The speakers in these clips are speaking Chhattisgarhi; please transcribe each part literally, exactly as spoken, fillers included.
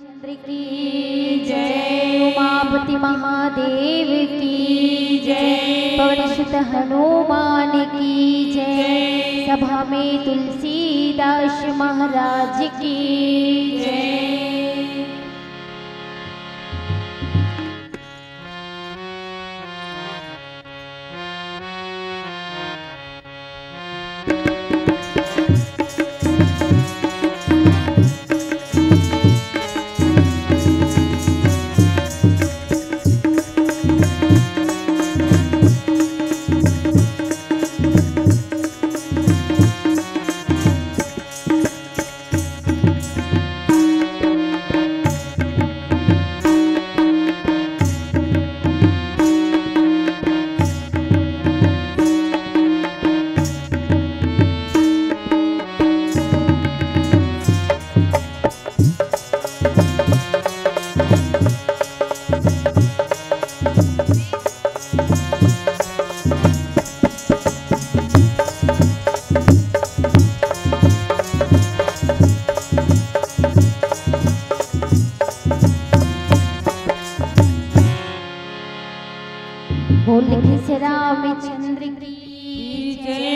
चंद्र की जय, उमापति महादेव की जय, पवन सुत हनुमान की जय, सभा में तुलसीदास महाराज की जय। बोल घिस रामचंद्र की जय,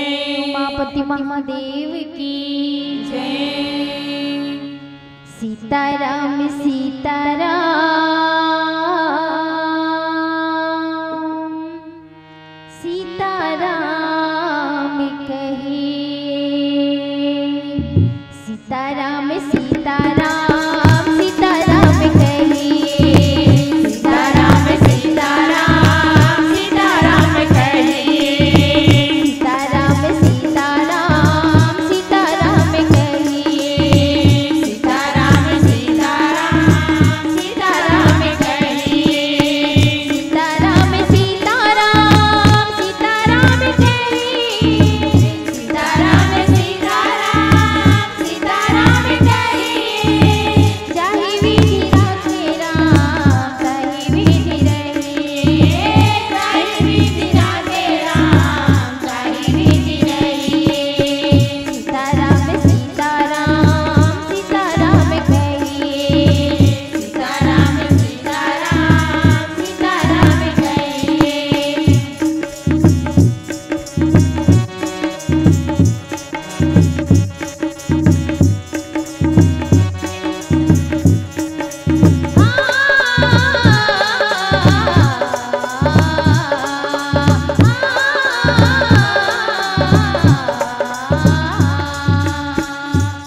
उमापति महादेव की जय। सीताराम सीताराम सीताराम कहे। सीताराम सीताराम सीताराम कहे। सीताराम सीताराम सीताराम कहे। सीताराम सीताराम सीताराम कहे। सीताराम सीताराम सीताराम कहे। सीताराम सीताराम सीताराम कहे। सीताराम सीताराम सीताराम कहे। जाहि विधि राखे राम, ताहि विधि रहे। जाहि विधि राखे राम, ताहि विधि रहे। सीताराम सीताराम सीताराम कहे। सीताराम सीताराम सीताराम कहे।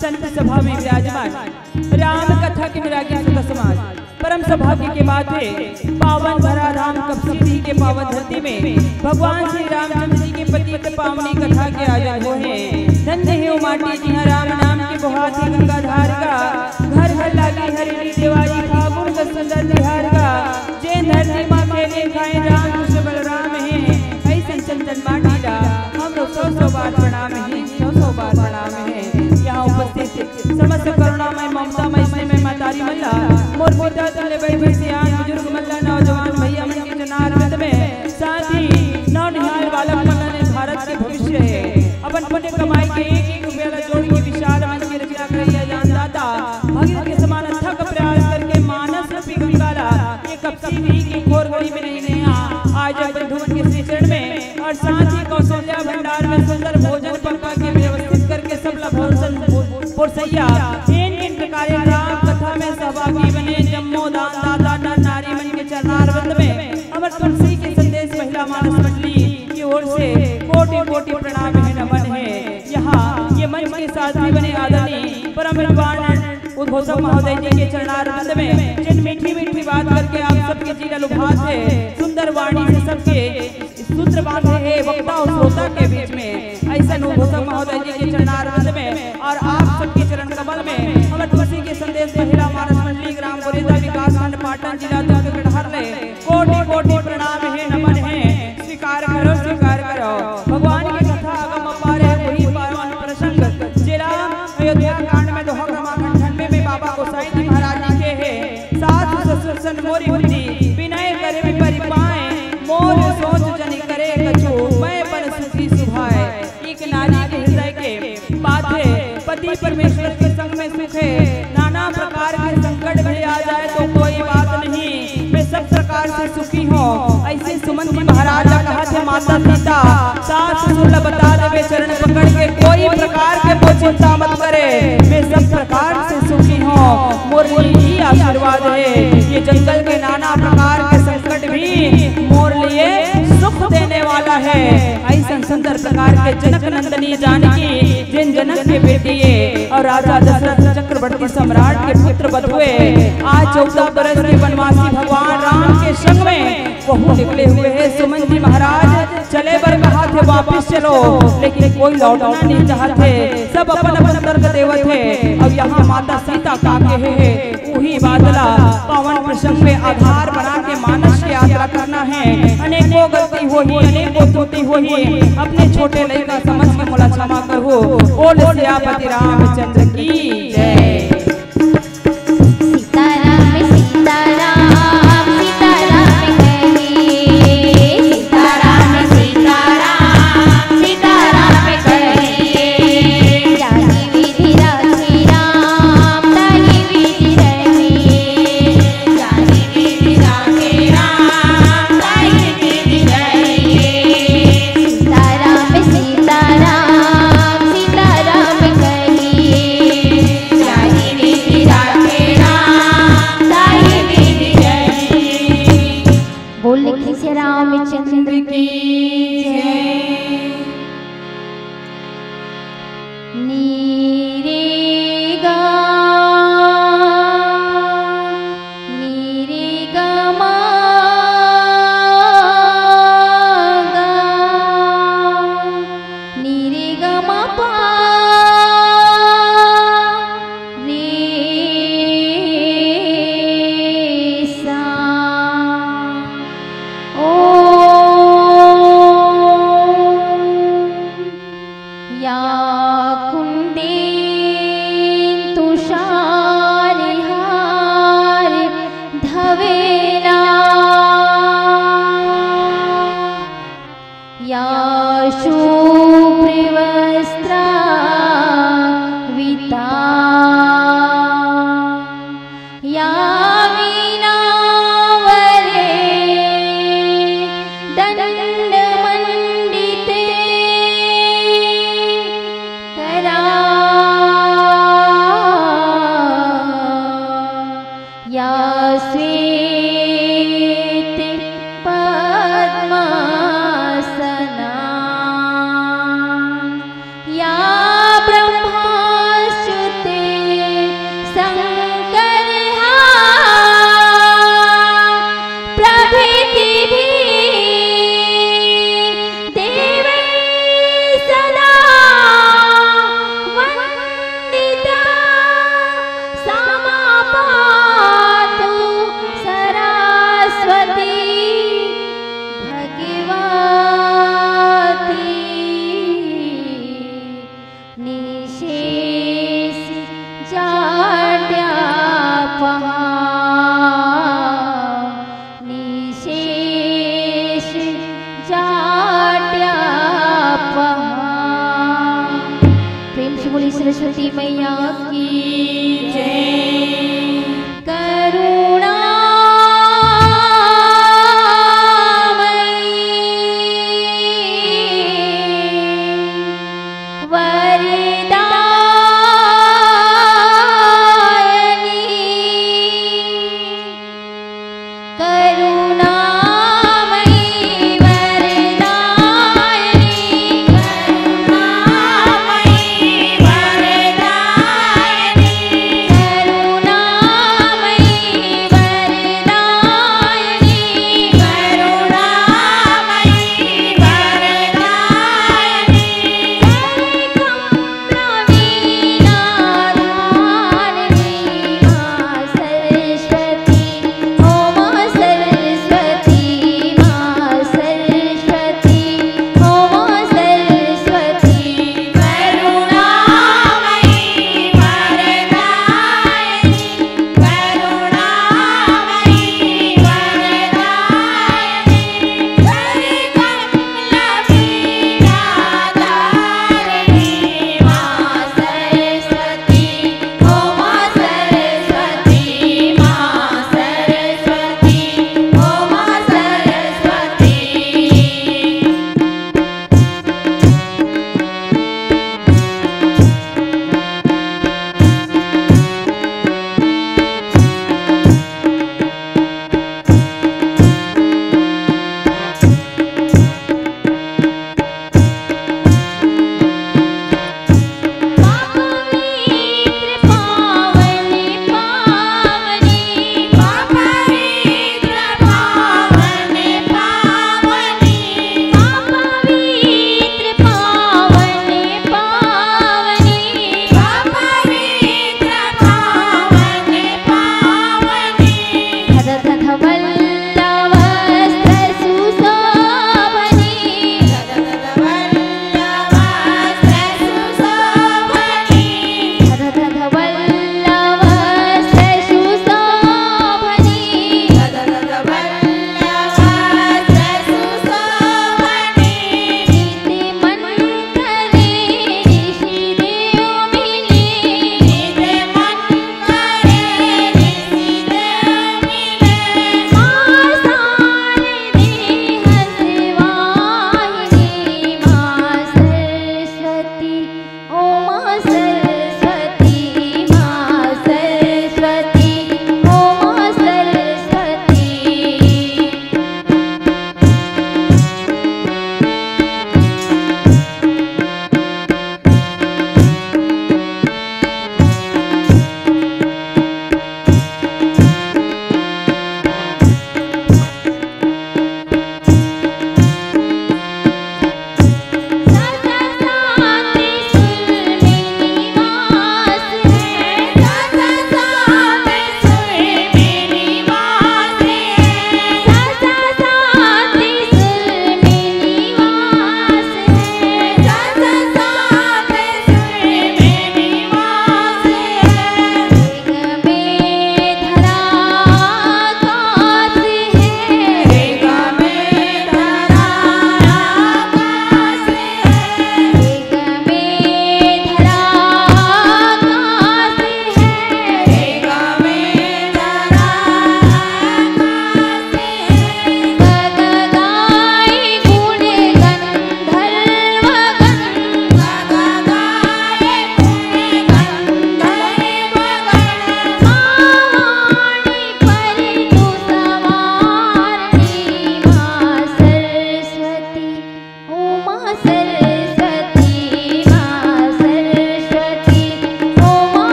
संत सभा में विराजमान राम कथा के अनुरागी सुत समाज, परम सौभाग्य के बात हे, पावन धरा धाम कपसी के पावन धरती में भगवान श्री रामचंद्र जी के पतित पावनी कथा के आयोजन होहे। धन्य हे वो माटी जिहाँ राम नाम के बोहाथे गंगा धार गा। घर घर लागे हरियर देवारी, फागुन का सुंदर तिहार गा। जेन धरती मा खेले खाए राम कृष्ण बलराम हे, अइसन चंदन माटी ला हमरो सौ सौ बार प्रणाम हे, सौ सौ बार प्रणाम हे। यहाँ उपस्थित समस्त करुणामय, ममतामय, स्नेहमय महतारी मन ला, मोर पिता तुल्य बहिनी, सियान बुजुर्ग मन ला, नौजवान भैया मन के चरणारविंद में, साथ ही नौनिहाल बालक मन ला, भारत के भविष्य हे, अपन पुण्य कमाई के एक एक रुपया ला जोड़ के विशाल मन के रचना करइया ज्ञानदाता भगीरथ के समान अथक प्रयास करके मानस रूपी गंगा ला ये कपसी विधि के घोर घड़ी में नहीं नहा, आज बंधु मन के श्री चरण में और साथ ही कौशल्या भंडार में सुंदर भोजन पक्का के व्यवस्थित करके सब ला भोजन परोसइया, इन इन प्रकारे राम कथा में सहभागी बने जम्मो दान दाता नर नारी मन के चरणारविंद में हमर तुलसी के संदेश महिला मानस मंडली की ओर से कोटि कोटि प्रणाम हे, नमन हे। यहाँ ये मंच के सारथी बने आदरणीय परम विद्वान उद्घोषक महोदय जी के चरणारविंद में जिन मीठी मीठी बात करके आप सबके जी ला लुभात हे, सुंदर वाणी से सबके सूत्र बांधे हे वक्ता और श्रोता के बीच में, अइसन उद्घोषक महोदय जी के चरणारविंद में और आप सबके चरण कमल में हमर तुलसी के संदेश महिला मानस मंडली ग्राम गोरेदा विकास खंड पाटन जिला दुर्ग कटहर ले कोटि कोटि प्रणाम हे, नमन हे। स्वीकार करो, स्वीकार करो। भगवान के कथा अगम अपार हे, वही पावन प्रसंग। जेला अयोध्या कांड में दोहा क्रमांक अंठानवे में बाबा गोसाई जी महाराज जी के हे, सास ससुर सन मोरी बुद्धि, बिनय करे विपरि पाए, मोर सोच जनि करे कछु, मैं बन सुखी सुभाए। एक नारी के हृदय के बात हे, पति परमेश्वर के संग में सुख हे, नाना प्रकार के संकट भी अइसे सुमन जी महाराज ला कहत हे माता सीता, सास ससुर ला बता देबे चरण पकड़ के, कोई प्रकार के वो चिंता मत करे, मैं सब प्रकार से सुखी हूँ। मोर लिए ही आशीर्वाद है, ये जंगल के नाना प्रकार के संकट भी मोर लिए सुख देने वाला है। अइसन सुंदर प्रकार के जनक नंदनी जानकी, जिन जनक के बेटी है और राजा दशरथ चक्रवर्ती सम्राट के पुत्र बधुए, आज चौदह बरस के वनवासी भगवान राम के संग में वहू निकले हुए हैं। सुमन जी महाराज चले बर कहा थे, वापिस चलो, लेकिन कोई लौटना नहीं चाहत हे, सब अपन अपन तर्क देवत हे। अब यहाँ माता सीता का कहे हे, उही बात ला पावन प्रसंग में आधार बना के मानस के यात्रा करना है। अनेकों गलती होही, अनेकों त्रुटि होही, अपने छोटे लइका समझ के मोला क्षमा करहू। बोल सियापति रामचंद्र की जय। सीताराम सीताराम सीताराम कहिए, सीताराम सीताराम सीताराम कहिए। जाहि विधि राखे राम ताहि विधि रहिए, जाहि विधि राखे राम ताहि विधि रहिए। सीताराम सीताराम सीताराम कहिए, जाहि विधि राखे राम ताहि विधि रहिए। बोल खीसे रामचंद्र की जय। नीरे गा, नीरे गा मा गा, नीरे गा मा पा रे सा। ॐ या कुन्देन्दु शारहारि धवेला, या शुभ्रवस्त्रावृता, या वीणावरे दण्डमण्डिते करा, या श्वेत पद्मासना, या ब्रह्माच्युते शंकरहा प्रभृतिभिः देवैः सदा वन्दिता। सा मा पातु सरस्वती भगवती निःशेष जाड्यापहा, निःशेष जाड्यापहा। प्रेम से बोली सरस्वती मैया की जय। करुणामयी वरदायिनी, करुणामयी वरदायिनी, करुणामयी वरदायिनी।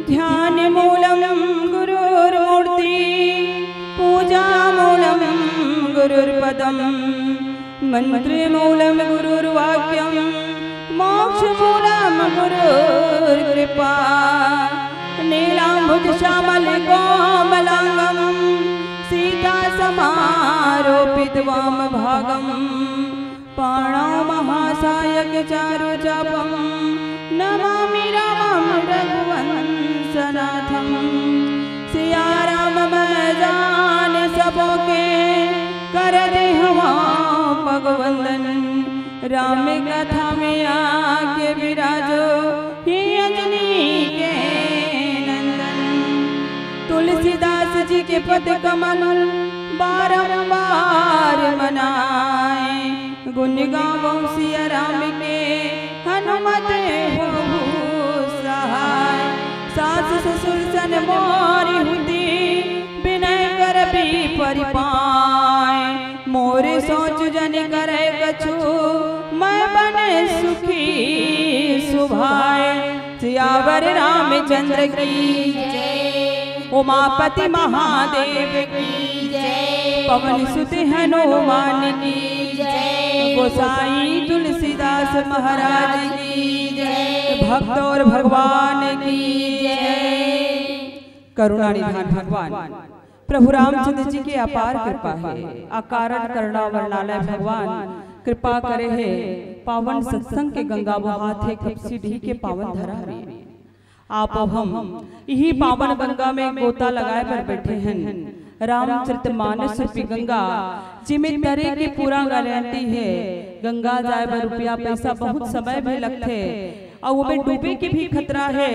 ध्यानमूलं गुरोर्मूर्ति, पूजामूलं गुरुर्पदम्, मन्त्रमूलं गुरुर्वाक्यं, मोक्षमूलं गुरुर्कृपा। नीलाम्बुजश्यामलकोमलाङ्गं सीतासमारोपितवामभागम्। पाणौ महासायकचारुचापं नमामि रामं रघुवंशनाथम्। सिया राम मन जान सबके कर देहवाँ पगवंदन। राम कथा में आके विराजो हे अंजनी के नंदन। तुलसीदास जी के पद कमल बारंबार मनाए। गुण गावो सिया राम के हनुमत होहु सहाय। सास ससुर सन मोर हुती बिनय करबी परिपाय। मोर सोच जनि करै कछु मैं बन सुखी सुभाय। सियावर रामचंद्र की जय। उमापति महादेव की जय। पवन सुत हनुमान की जय। गोसाई तुलसीदास महाराज की जय। भक्त और भगवान की जय। करुणा निधान भगवान प्रभु रामचंद्र जी के अपार कृपा हे। अकारण करुणा वर्णालय भगवान कृपा करे हे। पावन सत्संग के गंगा बहात हे कपसी डीह के पावन धरा में। आप अउ हम इही पावन गंगा में गोता लगाए बर बैठे हन। रामचरितमानस रूपी गंगा, जेमे तरे के पूरा गारंटी हे। गंगा जाए बर रुपया पैसा बहुत समय भी लगथे, अउ ओमे डूबे के भी खतरा हे,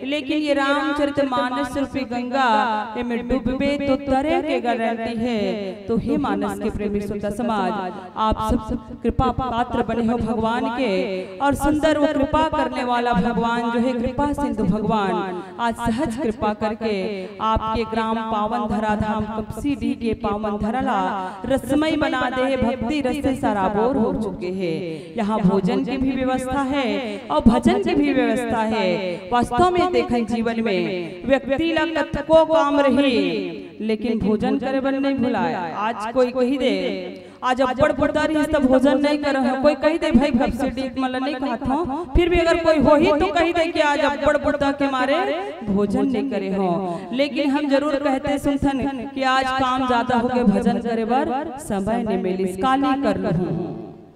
लेकिन ये रामचरितमानस रूपी गंगा, एमे डूबबे तो तरे के गारंटी हे। तो हे मानस के प्रेमी श्रोता समाज, आप सब कृपा पात्र बने हो भगवान के, और सुंदर वो कृपा करने वाला भगवान जो है कृपा सिंधु भगवान, आज सहज कृपा करके आपके ग्राम पावन धरा धाम कपसी डीह के पावन धरा ला रसमय बना दे हे। भक्ति रस से सराबोर हो चुके हे। यहाँ भोजन की भी व्यवस्था हे और भजन की भी व्यवस्था हे। वास्तव में देखन जीवन में व्यक्ति ला कतको काम रही, लेकिन भोजन करे बर नहीं भुलाय। आज कोई कही दे, आज अब्बड़ बुता रहिस त भोजन नहीं करव। कोई कही दे, भाई कपसी डीह मन ला नहीं कहत हों, फिर भी अगर कोई होही तो कही दे कि आज अब्बड़ बुता के मारे भोजन नहीं करे हों। लेकिन हम जरूर कहते सुनथन कि आज काम ज्यादा होगे, भजन करे बर समय नहीं मिलिस, काली कर लूँ।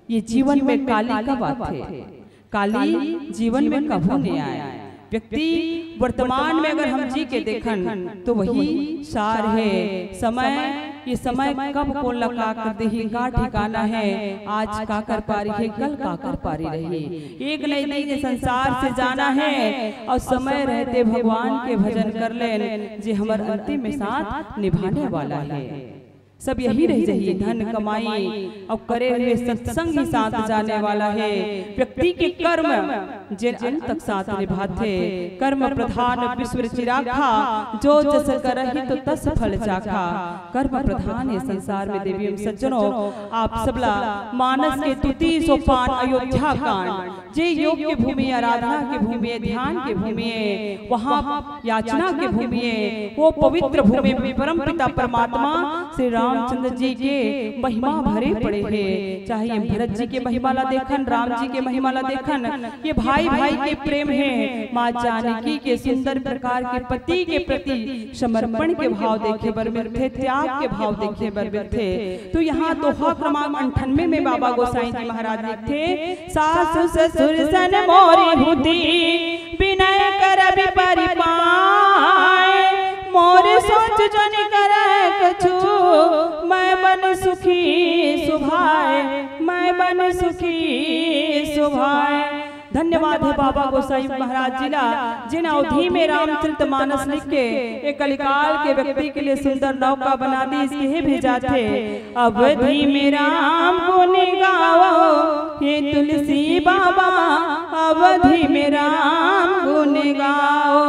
ये जीवन में काली कब आथे? काली जीवन में कभू नहीं आय। व्यक्ति वर्तमान में अगर हम जी के देखन तो वही सार हे। समय, ये समय कब कोन ला का कर देही, का ठिकाना हे, आज का कर पारी हे, कल का कर पारी रही। एक नहीं दिन ये संसार से जाना हे और समय रहते भगवान के भजन कर लेन, जे हमर अंतिम में साथ निभाने वाला हे। सब यही रह जाही, धन कमाई और करे हुए सत्संग ही साथ जाने वाला हे। व्यक्ति के कर्म जेन अंत तक साथ निभाथे। कर्म प्रधान विश्व रचि राखा, जो जस करहि तो तस फल चाखा। कर्म प्रधान हे संसार में देवी एवं सज्जनों, आप सबला मानस के तुती सोपान अयोध्या कांड, जे योग के भूमि, आराधना के भूमि, ध्यान के भूमि हे, वहाँ याचना के भूमि हे, वो पवित्र भूमि में परम पिता परमात्मा श्री रामचंद्र जी के महिमा भरे पड़े हे। चाहे ये भरत जी के महिमा ला देखन, राम जी के महिमा ला देखन, ये भाई भाई के प्रेम हे। माँ जानकी के सुंदर प्रकार के पति के प्रति समर्पण के भाव देखे बर मिलथे, त्याग के भाव देखे बर मिलथे। तो यहाँ दोहा क्रमांक अंठानवे में बाबा गोसाई जी महाराज लिखथे, सासु ससुर सन मोरी हुती, बिनय करबि परिपाय। मोर सोच जनि करय कछु, मैं बन सुखी सुभाय, मैं बन सुखी सुभाय। धन्यवाद हे बाबा गोसाई महाराज जी ला, जिन अवधी में रामचरित मानस लिख के एक कलिकाल के व्यक्ति के लिए सुंदर नौका बना दी। इसके हे भी जाथे, अवधी में राम गुण गाओ, हे तुलसी बाबा, अवधी में राम गुण गाओ।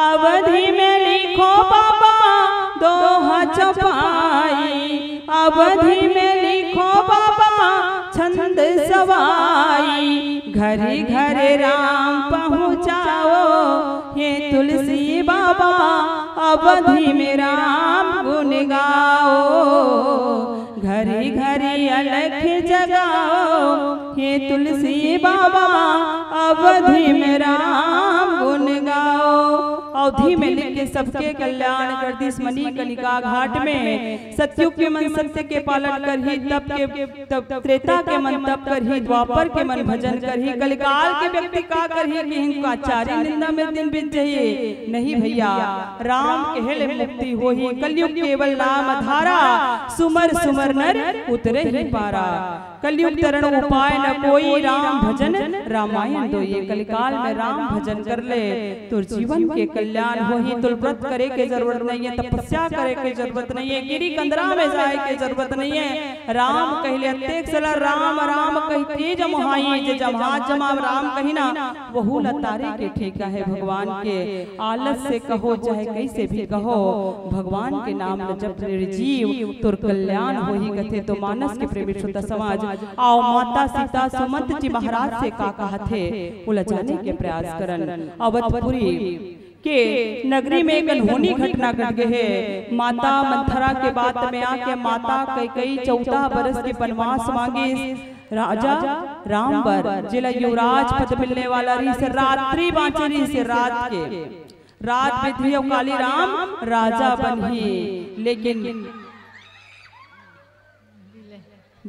अवधी में लिखो बाबा दोहा चौपाई, अवधी में लिखो बाबा छंद सवाई। घरे घरे राम पहुँचाओ, हे तुलसी बाबा अवधि में राम गुण गाओ, घरी घरी अलख जगाओ, हे तुलसी बाबा अवधि में राम गुण गाओ। अवधि में लिख के सबके कल्याण कर दिस मणिकर्णिका घाट में। सतयुग के मन सत्य के पालन करही, तप के तब त्रेता के मन तप करही, द्वापर के मन भजन करही, कलिकाल के व्यक्ति का करही कि इनका चारी निंदा में दिन बीत जाइए। नहीं भैया, राम कहे ले मुक्ति होही। कलयुग केवल नाम आधारा, सुमर सुमर नर उतरे ही पारा। कलयुग तरण उपाय न कोई, राम भजन रामायण दोई। कलिकाल में राम भजन कर ले, तोर जीवन के कल्याण होही। तोर व्रत करे के जरूरत नहीं है, तपस्या करे के जरूरत नहीं है, गिरी कंदरा में जाए के जरूरत नहीं है। राम कहिले अतेक सला राम राम कहि तेज मोहाई, जे जम्हा जमा राम कहिना, वहू ला तारे के ठेका है भगवान के। आलस से कहो चाहे कैसे भी कहो, भगवान के नाम ल जप रे जीव, तोर कल्याण होही कथे। तो मानस के प्रेमी श्रोता समाज, आओ माता सीता सुमंत जी महाराज से का कहत हे, ओला जाने के प्रयास करन। अवधपुरी के नगरी में एक अनहोनी घटना घट गे हे। माता मंथरा के बात में आके माता कैकई चौदह बरस के वनवास मांगिस राजा राम बर, जेला युवराज पद मिलने वाला रहिस, रात्रि बांचे रहिस, रात के रात बितही अउ काली राम राजा बनही। लेकिन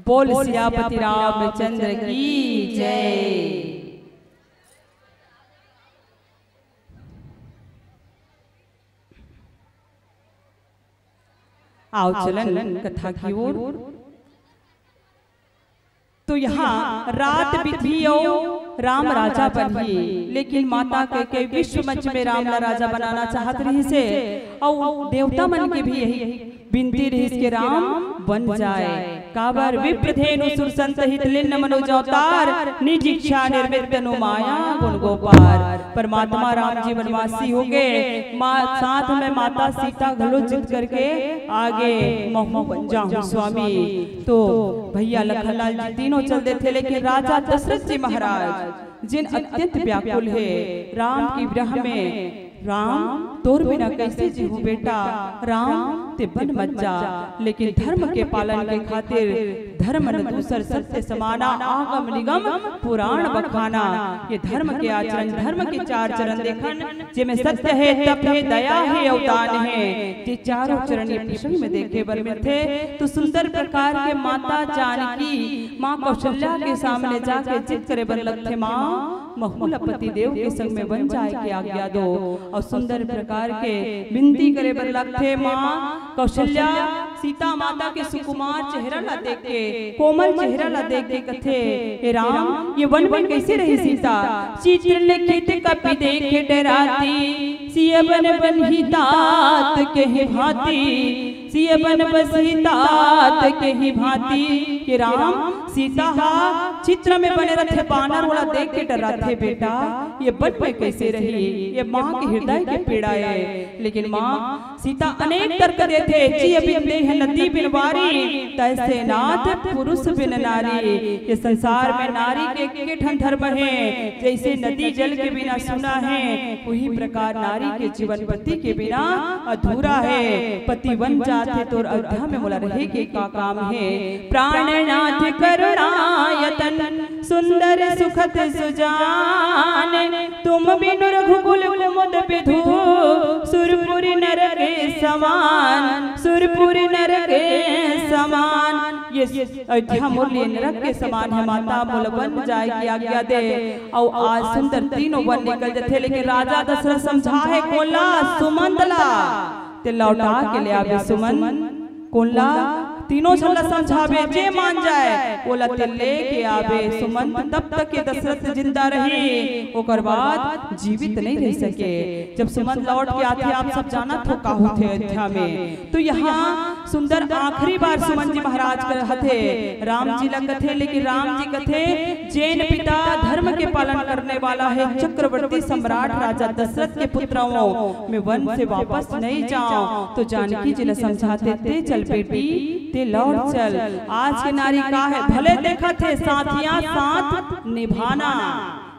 बोल सियापति रामचंद्र की जय। आओ चलन कथा की ओर। तो यहाँ रात बितही अउ राम राजा बनही, लेकिन माता कैकई विश्व मंच में राम ला राजा बनाना चाहत रहिस हे, अउ देवता मन के भी यही बिनती रहिस के राम बन जाए। काबर विप्र धेनु सुर संत हित लिन्न मनुज अवतार, निज इच्छा निर्मित तनु माया गुण गो पार। परमात्मा राम जी वनवासी हो गे, माँ साथ में माता सीता घलो जिद करके आ गे, महूँ बन जाहूँ स्वामी। तो भैया लखनलाल जी तीनों चल देथे, लेकिन राजा दशरथ जी महाराज जिन अत्यंत व्याकुल हे, राम की विरह में, राम तोर बिना कैसे जीहूँ बेटा, राम ते बन मत जा, लेकिन धर्म के पालन के खातिर धर्म न दूसर सत्य समाना, आगम निगम पुराण बखाना। ये धर्म के आचरण, धर्म के चार चरण देखन, जेमे सत्य हे, तप हे, दया हे अउ दान हे। ये चारों चरण ये प्रसंग में देखे बर मिलथे। तो सुंदर प्रकार के माता जानकी माँ कौशल्या के सामने जाके जिद करे बर लगथे, माँ महू ला पति देव के संग में वन जाए के आज्ञा दो। अउ सुंदर प्रकार के विनती करे बर लगथे माँ कौशल्या। सीता माता के सुकुमार चेहरा ला देख के, कोमल चेहरा ला देख के कथे, "हे राम, ये वन में कैसे रही सीता?" "चित्र लिखित कपि देख डराती, सिय बन बन्ही तात कहि भांति, सिय बन बसही तात कहि भांति।" हे राम, सीता हा चित्र में बने रथे, बानर ओला देख के डराथे बेटा, ये वन में कैसे रही? ये माँ के हृदय के पीड़ा है। लेकिन माँ सीता अनेक तर्क देथे, "जिय बिन देह नदी बिन वारी, तैसे नाथ पुरुष बिन नारी।" ये संसार में नारी के के ठन धर्म हे, जैसे नदी जल के बिना सूना हे, वही प्रकार नारी के जीवन पति के बिना अधूरा हे। पति वन जाथे तोर अयोध्या में मोला रहे के का काम हे? प्राणनाथ करुणायतन सुंदर सुखद सुजान, तुम बिनु रघुकुल कुमुद बिधु, सुरपुर नरक समान, सुरपुर नरक समान। ये अयोध्या मोर लिए नरक के समान हे माता, मोला वन जाए के आज्ञा दे। अउ आज सुंदर तीनों वन निकल जथे, लेकिन राजा दशरथ समझा हे कोन ला? सुमंत ला। ते लौटा के ले आबे सुमन, कोन ला? तीनों झन ला समझाबे, जे मान जाए, ओला ते लेके आबे सुमंत। तब तक ये दशरथ जिंदा रही, ओकर बाद जीवित नहीं रह सके। जब सुमंत लौट के आथे, आप सब जानत हो का होथे अयोध्या में। तो यहाँ सुंदर आखिरी बार सुमन जी महाराज कहथे, राम जी ला कथे, लेकिन राम जी कथे, "जेन पिता धर्म के पालन करने वाला है, चक्रवर्ती सम्राट राजा दशरथ के पुत्र हो, मैं वन से वापस नहीं जाऊं।" तो जानकी जी ला समझाथे, "ते चल बेटी, ते लौट चल।" आज के नारी का है, भले देखथे साथिया साथ निभाना,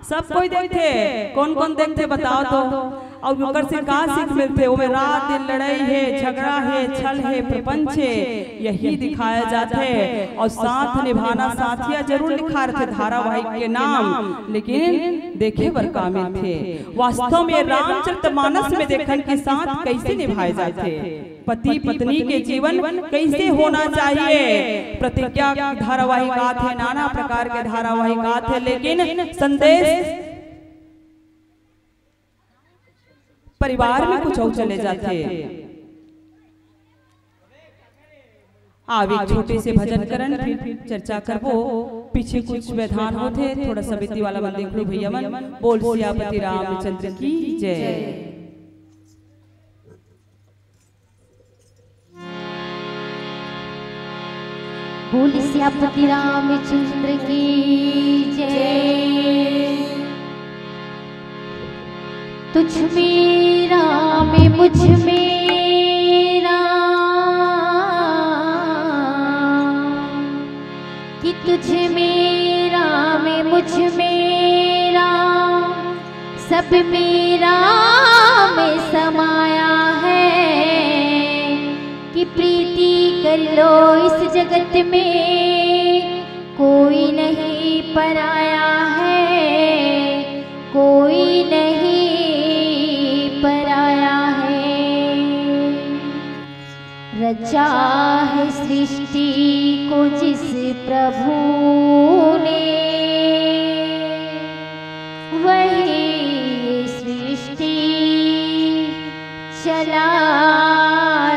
सब कोई देखथे, कौन कौन देखथे बताओ तो। अउ ओकर से का सीख मिलथे? ओमे रात दिन लड़ाई हे, झगड़ा हे, छल हे, प्रपंच हे, यही दिखाया जाथे। अउ साथ निभाना, साथिया जरूर लिखा रथे धारावाहिक के नाम, लेकिन देखे बर का मिलथे? वास्तव में रामचरितमानस में देखन के साथ कैसे निभाए जाथे, पति पत्नी के जीवन कैसे होना चाहिए। प्रतिज्ञा धारावाहिक आथे, नाना प्रकार के धारावाहिक आथे, लेकिन संदेश परिवार में कुछ अउ चले जाथे। आव, एक छोटे से भजन करन, फिर चर्चा करबो। पीछे कुछ व्यवधान होथे, थोड़ा समिति वाला मन देख लो भैया मन। बोल सियापति रामचंद्र की जय। बोल सियापति रामचंद्र की जय। तुझ में राम, मुझ में राम, कि तुझ में राम, मुझ में राम, सब में राम समाया है। कि प्रीति कर लो इस जगत में, कोई नहीं पराया है, कोई नहीं पराया है। रचा है सृष्टि को जिस प्रभु ने, वही ये सृष्टि चला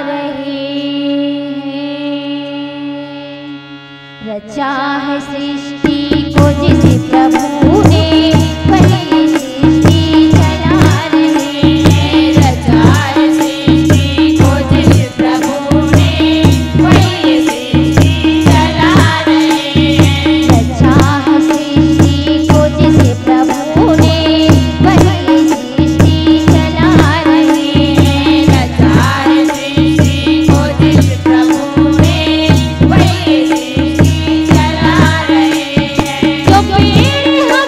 रहे हैं। रचा है सृष्टि को जिस प्रभु ने, वही सृष्टि चला रहे हैं। रचा है सृष्टि को जिस प्रभु ने, वही सृष्टि चला रहे हैं। रचा है सृष्टि को जिस प्रभु ने, वही सृष्टि चला रहे हैं। रचा है सृष्टि को जिस प्रभु ने, वही सृष्टि चला रहे हैं। जो पेड़ हम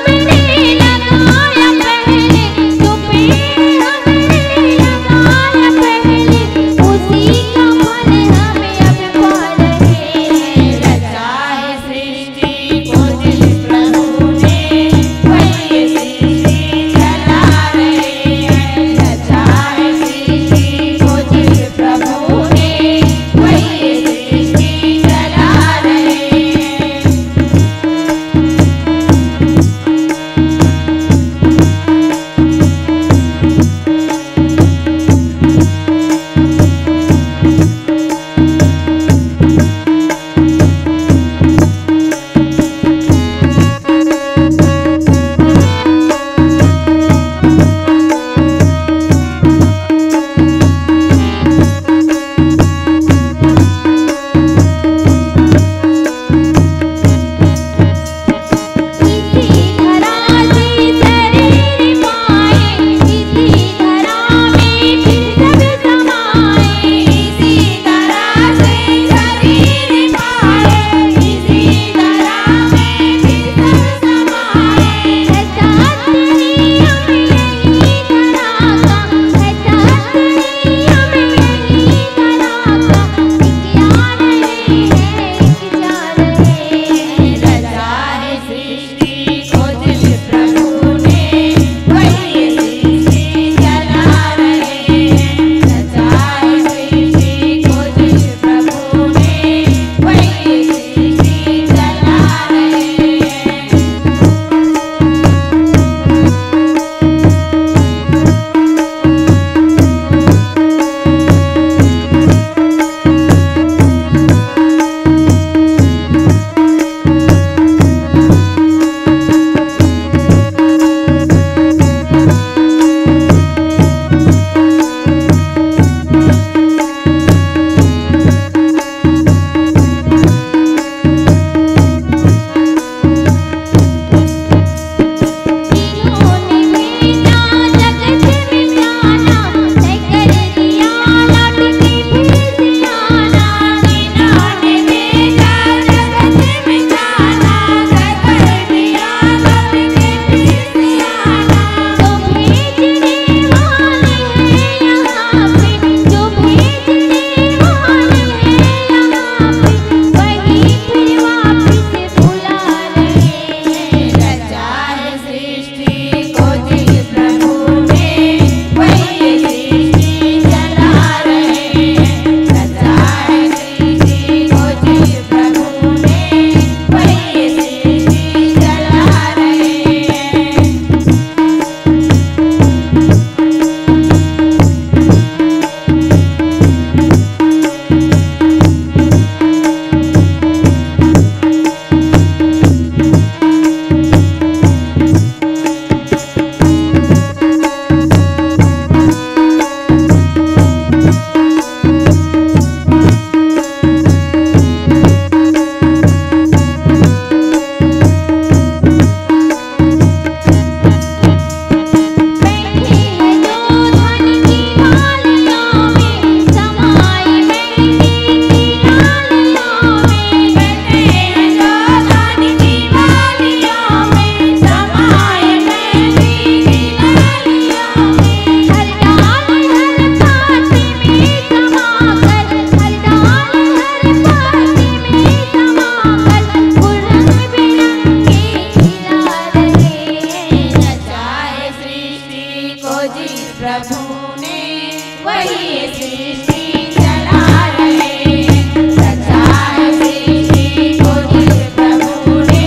वही सृष्टि चला रहे हैं, रचा है सृष्टि को जिस प्रभु ने,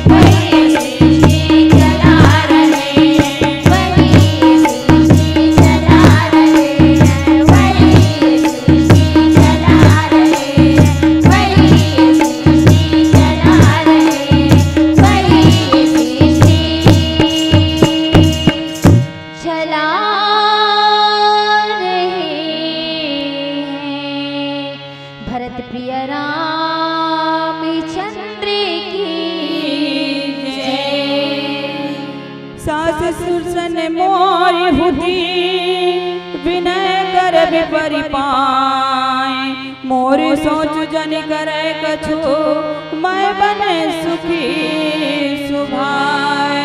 वही सृष्टि चला रहे हैं, वही सृष्टि चला रहे हैं, वही सृष्टि चला रहे हैं, वही सृष्टि चला रहे हैं, वही सृष्टि चला रहे हैं। भरत प्रिय रामचंद्र की जय। सास ससुर सन मोर हुदी, विनय करबि परिपाय। मोर सोच जनि करै कछु, मैं बन सुखी सुभाय।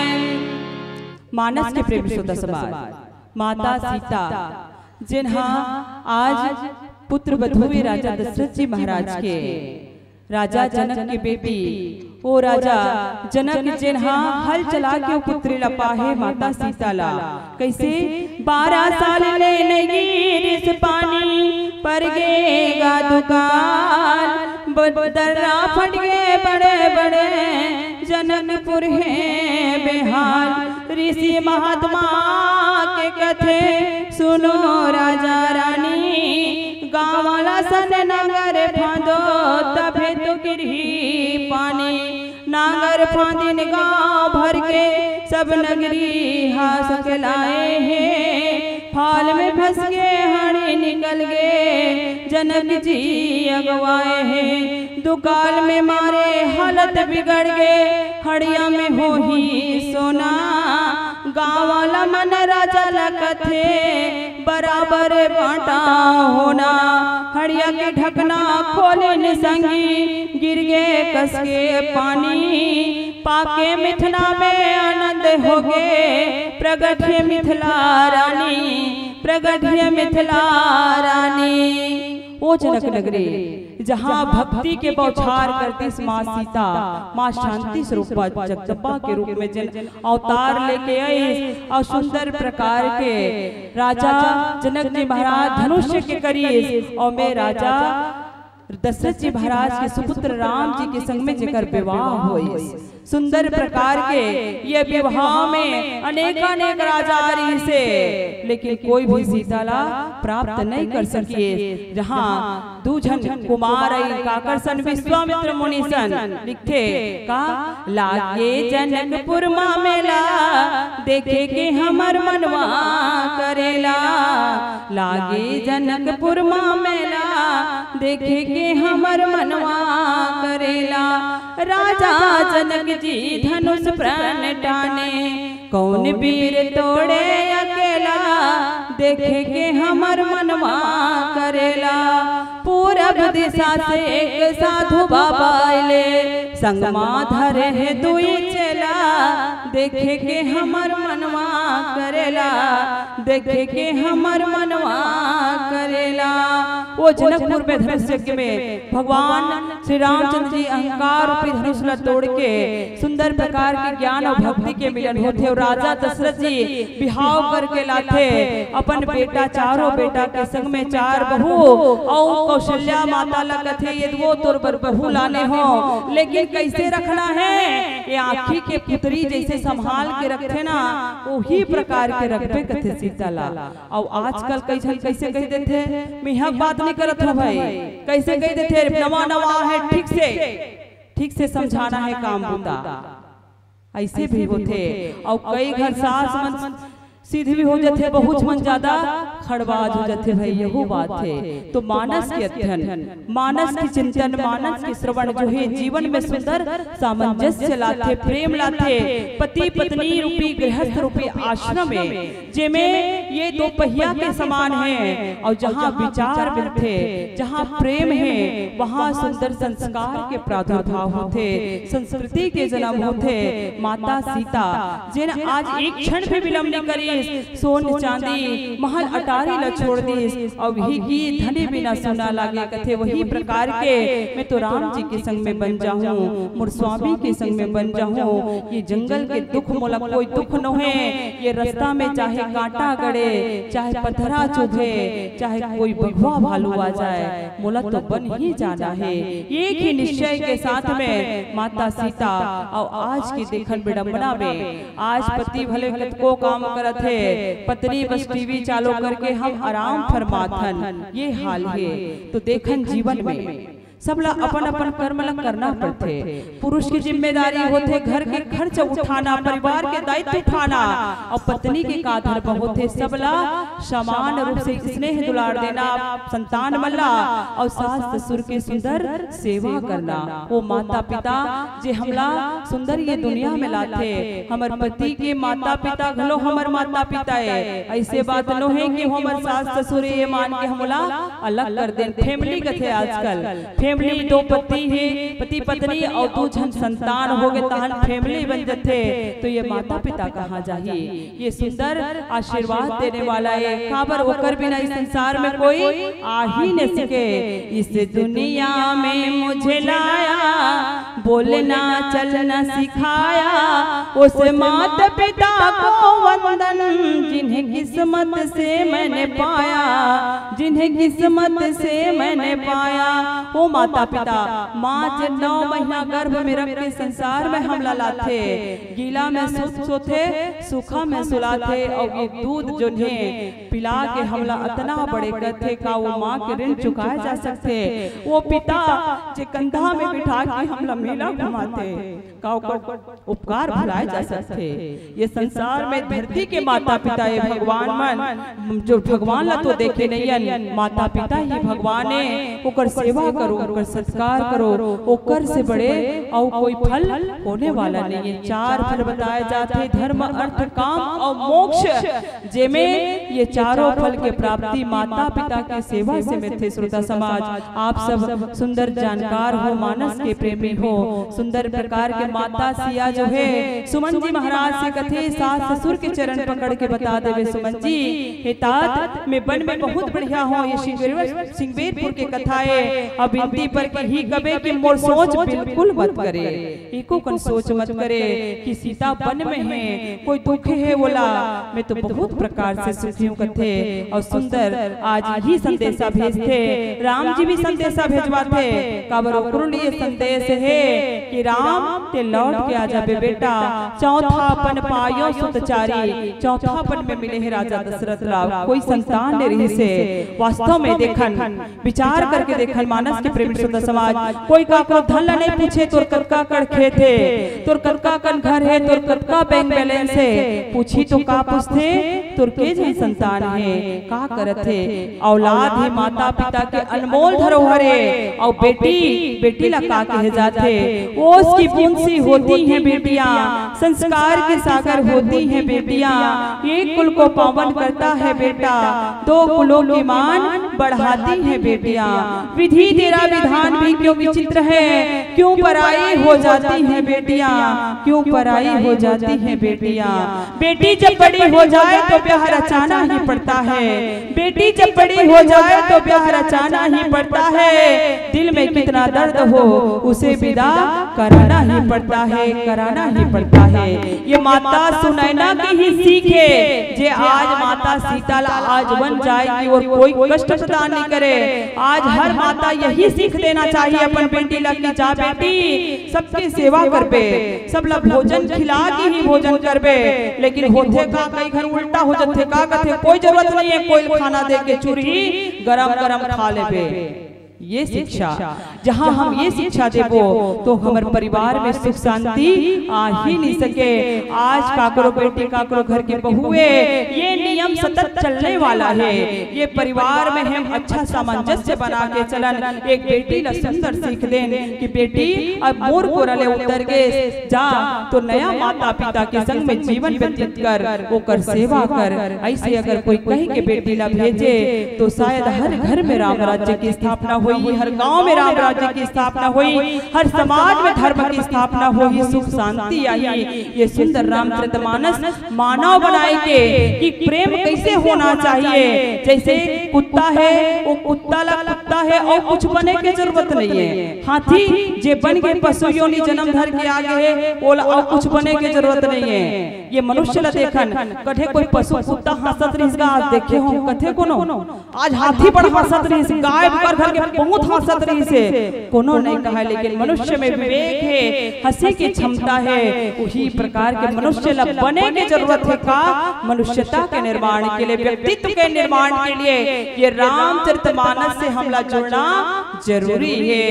मानस के प्रेम सुत समाज, माता सीता, जेन हा आज पुत्र बधुए राजा दशरथ जी महाराज के, राजा जनक के बेटी, ओ राजा जनक जेन हा हल चला के ओ पुत्री ला पाहे माता सीता ला। कइसे? बारह साल ले नइ गिरिस पानी, पर गे गा दुकाल, ब-, दर्रा फट गे बड़े बड़े, जनकपुर हे बेहाल। ऋषि महात्मा के कथे सुनो राजा रानी, गाँव वाला सन नांगर फांदो, तभे तो गिरही पानी। नांगर फांदिन गाँव भर के, सब नगरी हा सकलाए हे। फाल में फंस गे, हड़े निकल गे, जनक जी अगवाए हे। दुकाल में मारे हालत बिगड़ गे, हड़िया में होही सोना। गाँव वाला मन राजा ला कथे, बराबर बांटा होना। हड़िया के ढकना खोलिन संगी, गिर गे कस के पानी। पाके मिथिला में आनंद होगे, प्रगट हे मिथिला रानी, प्रगट हे मिथिला रानी। ओ जनक नगरी, जहाँ भक्ति के बौछार करतिस माँ सीता, माँ शांति स्वरूपा जगदम्बा के रूप में जेन अवतार लेके आइस अउ सुंदर प्रकार के राजा जनक जी महाराज धनुष के करिस अउ में राजा दशरथ जी महाराज के सुपुत्र राम जी के संग में जेकर विवाह होइस। सुंदर प्रकार के ये विवाह में अनेकानेक राजा रिहिसे, लेकिन कोई भी सीता ला प्राप्त नहीं कर सकिस। जहाँ दू झन कुमार अई, काकर सन, विश्वामित्र मुनि सन, लिखथे का, लागे जनकपुर मा मेला, देखे के हमर मनवा करेला। लागे जनकपुर मा मेला, देखे के हमर मनवा करेला। राजा जनक जी धनुष प्रण टाने, कौन वीर तोड़े अकेला, देखे के हमर मनवा करेला। पूरब दिशा से एक साधु बाबा अइले, संग मा धरे हे दुई चेला, देखे के हमर मनवा करेला, देखे के हमर मनवा करेला। ओ जनकपुर में धनुष यज्ञ में भगवान श्री रामचंद्र जी अहंकार रूपी धनुष ला तोड़ के सुंदर प्रकार के ज्ञान अउ भक्ति के मिलन होथे। अउ राजा दशरथ जी बिहाव करके लाथे अपन बेटा, चारों बेटा के संग में चार बहू, अउ कौशल्या माता ला कथे, ये दुओ तोर बर बहू लाने हो, लेकिन कैसे रखना है, ये आँखी के पुतरी जैसे संभाल के रखथे ना, वही प्रकार के रखबे कथे सीता ला। अउ आजकल कई झन कैसे कह देथे, मिहक बात नहीं करत हो भाई, कैसे कह देथे, नवा नवा है, ठीक से, ठीक से समझाना है काम बूता, ऐसे भी होथे। अउ कई घर सास मन सीधी भी हो जाथे, बहुत मन ज्यादा खड़बाज हो जाथे भाई, यहू बात है। तो मानस के अध्ययन, मानस के चिंतन, मानस के श्रवण जो है जीवन में सुंदर सामंजस्य लाथे, प्रेम लाथे। पति पत्नी रूपी गृहस्थ रूपी आश्रम में जेमे ये दो पहिया के समान है अउ जहाँ विचार मिलथे, जहाँ प्रेम है, वहाँ सुंदर संस्कार के प्रादुर्भाव होथे, संस्कृति के जन्म होथे। माता सीता जेन आज एक क्षण भी विलंब नहीं करी, सोन चांदी महल अटारी ला छोड़ दिस, अउ वही गीत धनी बिना सुना लागे। कथे वही प्रकार के मैं तो राम जी के संग में बन जाहूँ, मोर स्वामी के संग में बन जाहूँ। ये जंगल के दुख मोला कोई दुख नोहे। ये रास्ता में चाहे कांटा गड़े, चाहे पथरा चुभे, चाहे कोई बघवा भालू आ जाए, मोला तो बन ही जाना हे। एक ही निश्चय के साथ में माता सीता, अउ आज के देखन विडंबना में आज पति भले कतको काम करत हे, पत्नी बस टीवी चालू करके हम आराम फरमाथन, ये हाल हे। तो देखन जीवन में सबला अपन अपन कर्म ला करना पड़थे। पुरुष की जिम्मेदारी होथे घर के खर्च उठाना, परिवार के दायित्व उठाना, अउ पत्नी के का धर्म होथे, सबला समान रूप से स्नेह दुलार देना, संतान मन ला, अउ सास ससुर के सुंदर सेवा करना। वो माता पिता जे हमला सुंदर ये दुनिया में लाथे, हमर पति के माता पिता घलो हमर माता पिता ए। ऐसे बात नोहे कि हमर सास ससुर ये मान के हमला अलग कर देन। फैमिली कथे आजकल, फैमिली दो पति हे, पति पत्नी अउ दू झन संतान होगे, तहन फैमिली बन जथे। तो ये माता पिता कहाँ जाही? ये सुंदर आशीर्वाद देने वाला ए, काबर ओकर बिना इस संसार में कोई आ ही न सके। इस दुनिया में मुझे लाया, बोलना चलना सिखाया, उस माता पिता को वंदन, जिन्हें किस्मत से मैंने पाया, जिन्हें किस्मत से मैंने पाया। ओ माता पिता, माँ जे नौ महीना गर्भ में रख के संसार में हमला लाथे, गीला में सुत सोथे, सूखा में सुलाथे, अउ ये दूध जोन हे पिला के हमला अतना बड़े करथे, का वो माँ के ऋण चुकाए जा सकथे? वो पिता जे कंधा में बिठा के हमला मेला घुमाथे, का ओकर उपकार भुलाए जा सकथे? ये संसार में धरती के माता पिता ए भगवान मन, जो भगवान ला तो देखे नइयन, माता पिता ही भगवान ए। ओकर सेवा करो, ओकर सत्कार करो, ओकर से बड़े अउ कोई फल होने वाला नहीं है। चार फल बताए जाते, धर्म, अर्थ, काम अउ मोक्ष, जेमे ये चारों फल के प्राप्ति माता पिता के सेवा से मिलथे। श्रोता समाज, आप सब सुंदर जानकार हो, मानस के प्रेमी हो, सुंदर प्रकार के माता सिया जो है, सुमन जी महाराज से कथे, सास ससुर के चरण पकड़ के बता देवे, सुमन जी, हे तात, मैं बन में बहुत बढ़िया हूँ, ये सिंगेरवर-, सिंगेरपुर के कथा है, अब बिनती पर के ही कबे कि मोर सोच बिल्कुल मत करे। एको कन सोच मत करे कि सीता बन में है, कोई दुख है ओला, मैं तो बहुत प्रकार से सुखी हूँ कथे। अउ सुंदर आज ही संदेशा भेजथे, राम जी भी संदेशा भेजवाथे। काबर ओकरो लिए संदेश है कि राम ते लौट के आ जाबे बेटा, चौथापन पायो सुत चारी, चौथापन में मिले हे राजा दशरथ ला, कोई संतान नइ रहिसे। वास्तव में देखन, विचार करके देखन, मानस के प्रेमी श्रोता समाज, कोई काकरो धन ला नइ पूछे, तोर कतका कन खेत हे, तोर कतका कन घर हे, तोर कतका बैंक बैलेंस हे, पूछी तो का पूछथे, तोर के झन संतान हे, का करत हे? औलाद ही माता पिता के अनमोल धरोहर हे। अउ बेटी, बेटी ला का कहे जाथे? ओस की बूंद सी होती हैं बेटियां, संस्कार के सागर होती हैं बेटियां, एक कुल को पावन करता है बेटा, दो कुलों की मान बढ़ाती हैं बेटियां। विधि तेरा विधान भी क्यों विचित्र है, क्यों पराई हो जाती हैं बेटियां, क्यों पराई हो जाती हैं बेटियां। बेटी जब बड़ी हो जाए तो ब्याह रचाना ही पड़ता है, बेटी जब बड़ी हो जाए तो ब्याह रचाना ही पड़ता है। दिल में कितना दर्द हो, उसे विदा कराना ही पड़ता है, कराना ही पड़ता है। ये माता सुनैना की ही सीख है, जे आज माता सीता ला आज बन जाए कि और कोई कष्ट प्रदान नहीं करे। आज हर माता यही सीख देना चाहिए अपन बेटी ला कि जा बेटी, सबके सेवा करबे, सब ला भोजन खिला के ही भोजन करबे। लेकिन होथे का, कई घर उल्टा हो जाथे, का कथे, कोई जरूरत नहीं है, कोई खाना दे के चूरही गरम गरम खा लेबे। ये शिक्षा, जहाँ हम ये शिक्षा देबो, तो हमर परिवार में सुख शांति आ ही नहीं सके। आज काकरो बेटी, काकरो घर के बहुए, ये नियम सतत चलने वाला है। ये परिवार में हम अच्छा सामंजस्य बना के चलन। एक बेटी ला सुंदर सीख देन कि बेटी, अब मोर कोरा ले उतर गे, जा तो नया माता पिता के संग में जीवन व्यतीत कर, ओकर सेवा कर। ऐसे अगर कोई कह के बेटी ला भेजे, तो शायद हर घर में राम राज्य की स्थापना हो होही, हर गांव में राम राज्य की स्थापना होही, हर समाज में धर्म की स्थापना होही, सुख शांति आही। ये सुंदर रामचरितमानस मानव बनाए के कि प्रेम कैसे होना चाहिए। जैसे कुत्ता है, वो कुत्ता ला कुत्ता है और कुछ बने के जरूरत नहीं है। हाथी जे बन के पशु योनि जन्म धर के आ गए है, वो ला और कुछ बने के जरूरत नहीं है। ये मनुष्य ला देखन, कठे कोई पशु कुत्ता हंसत रहिस गा, आज देखे हो कथे कोनो? आज हाथी बड़ हंसत रहिस, गाय बकर घर के बहुत हंसत रहिस हे, कोनो नहीं कहा, लेकिन मनुष्य में विवेक है, हंसी की क्षमता है। उही प्रकार के मनुष्य ला बने के जरूरत है का? मनुष्यता के निर्माण के लिए, व्यक्तित्व के निर्माण के लिए ये रामचरितमानस से हमला जुड़ना जरूरी है।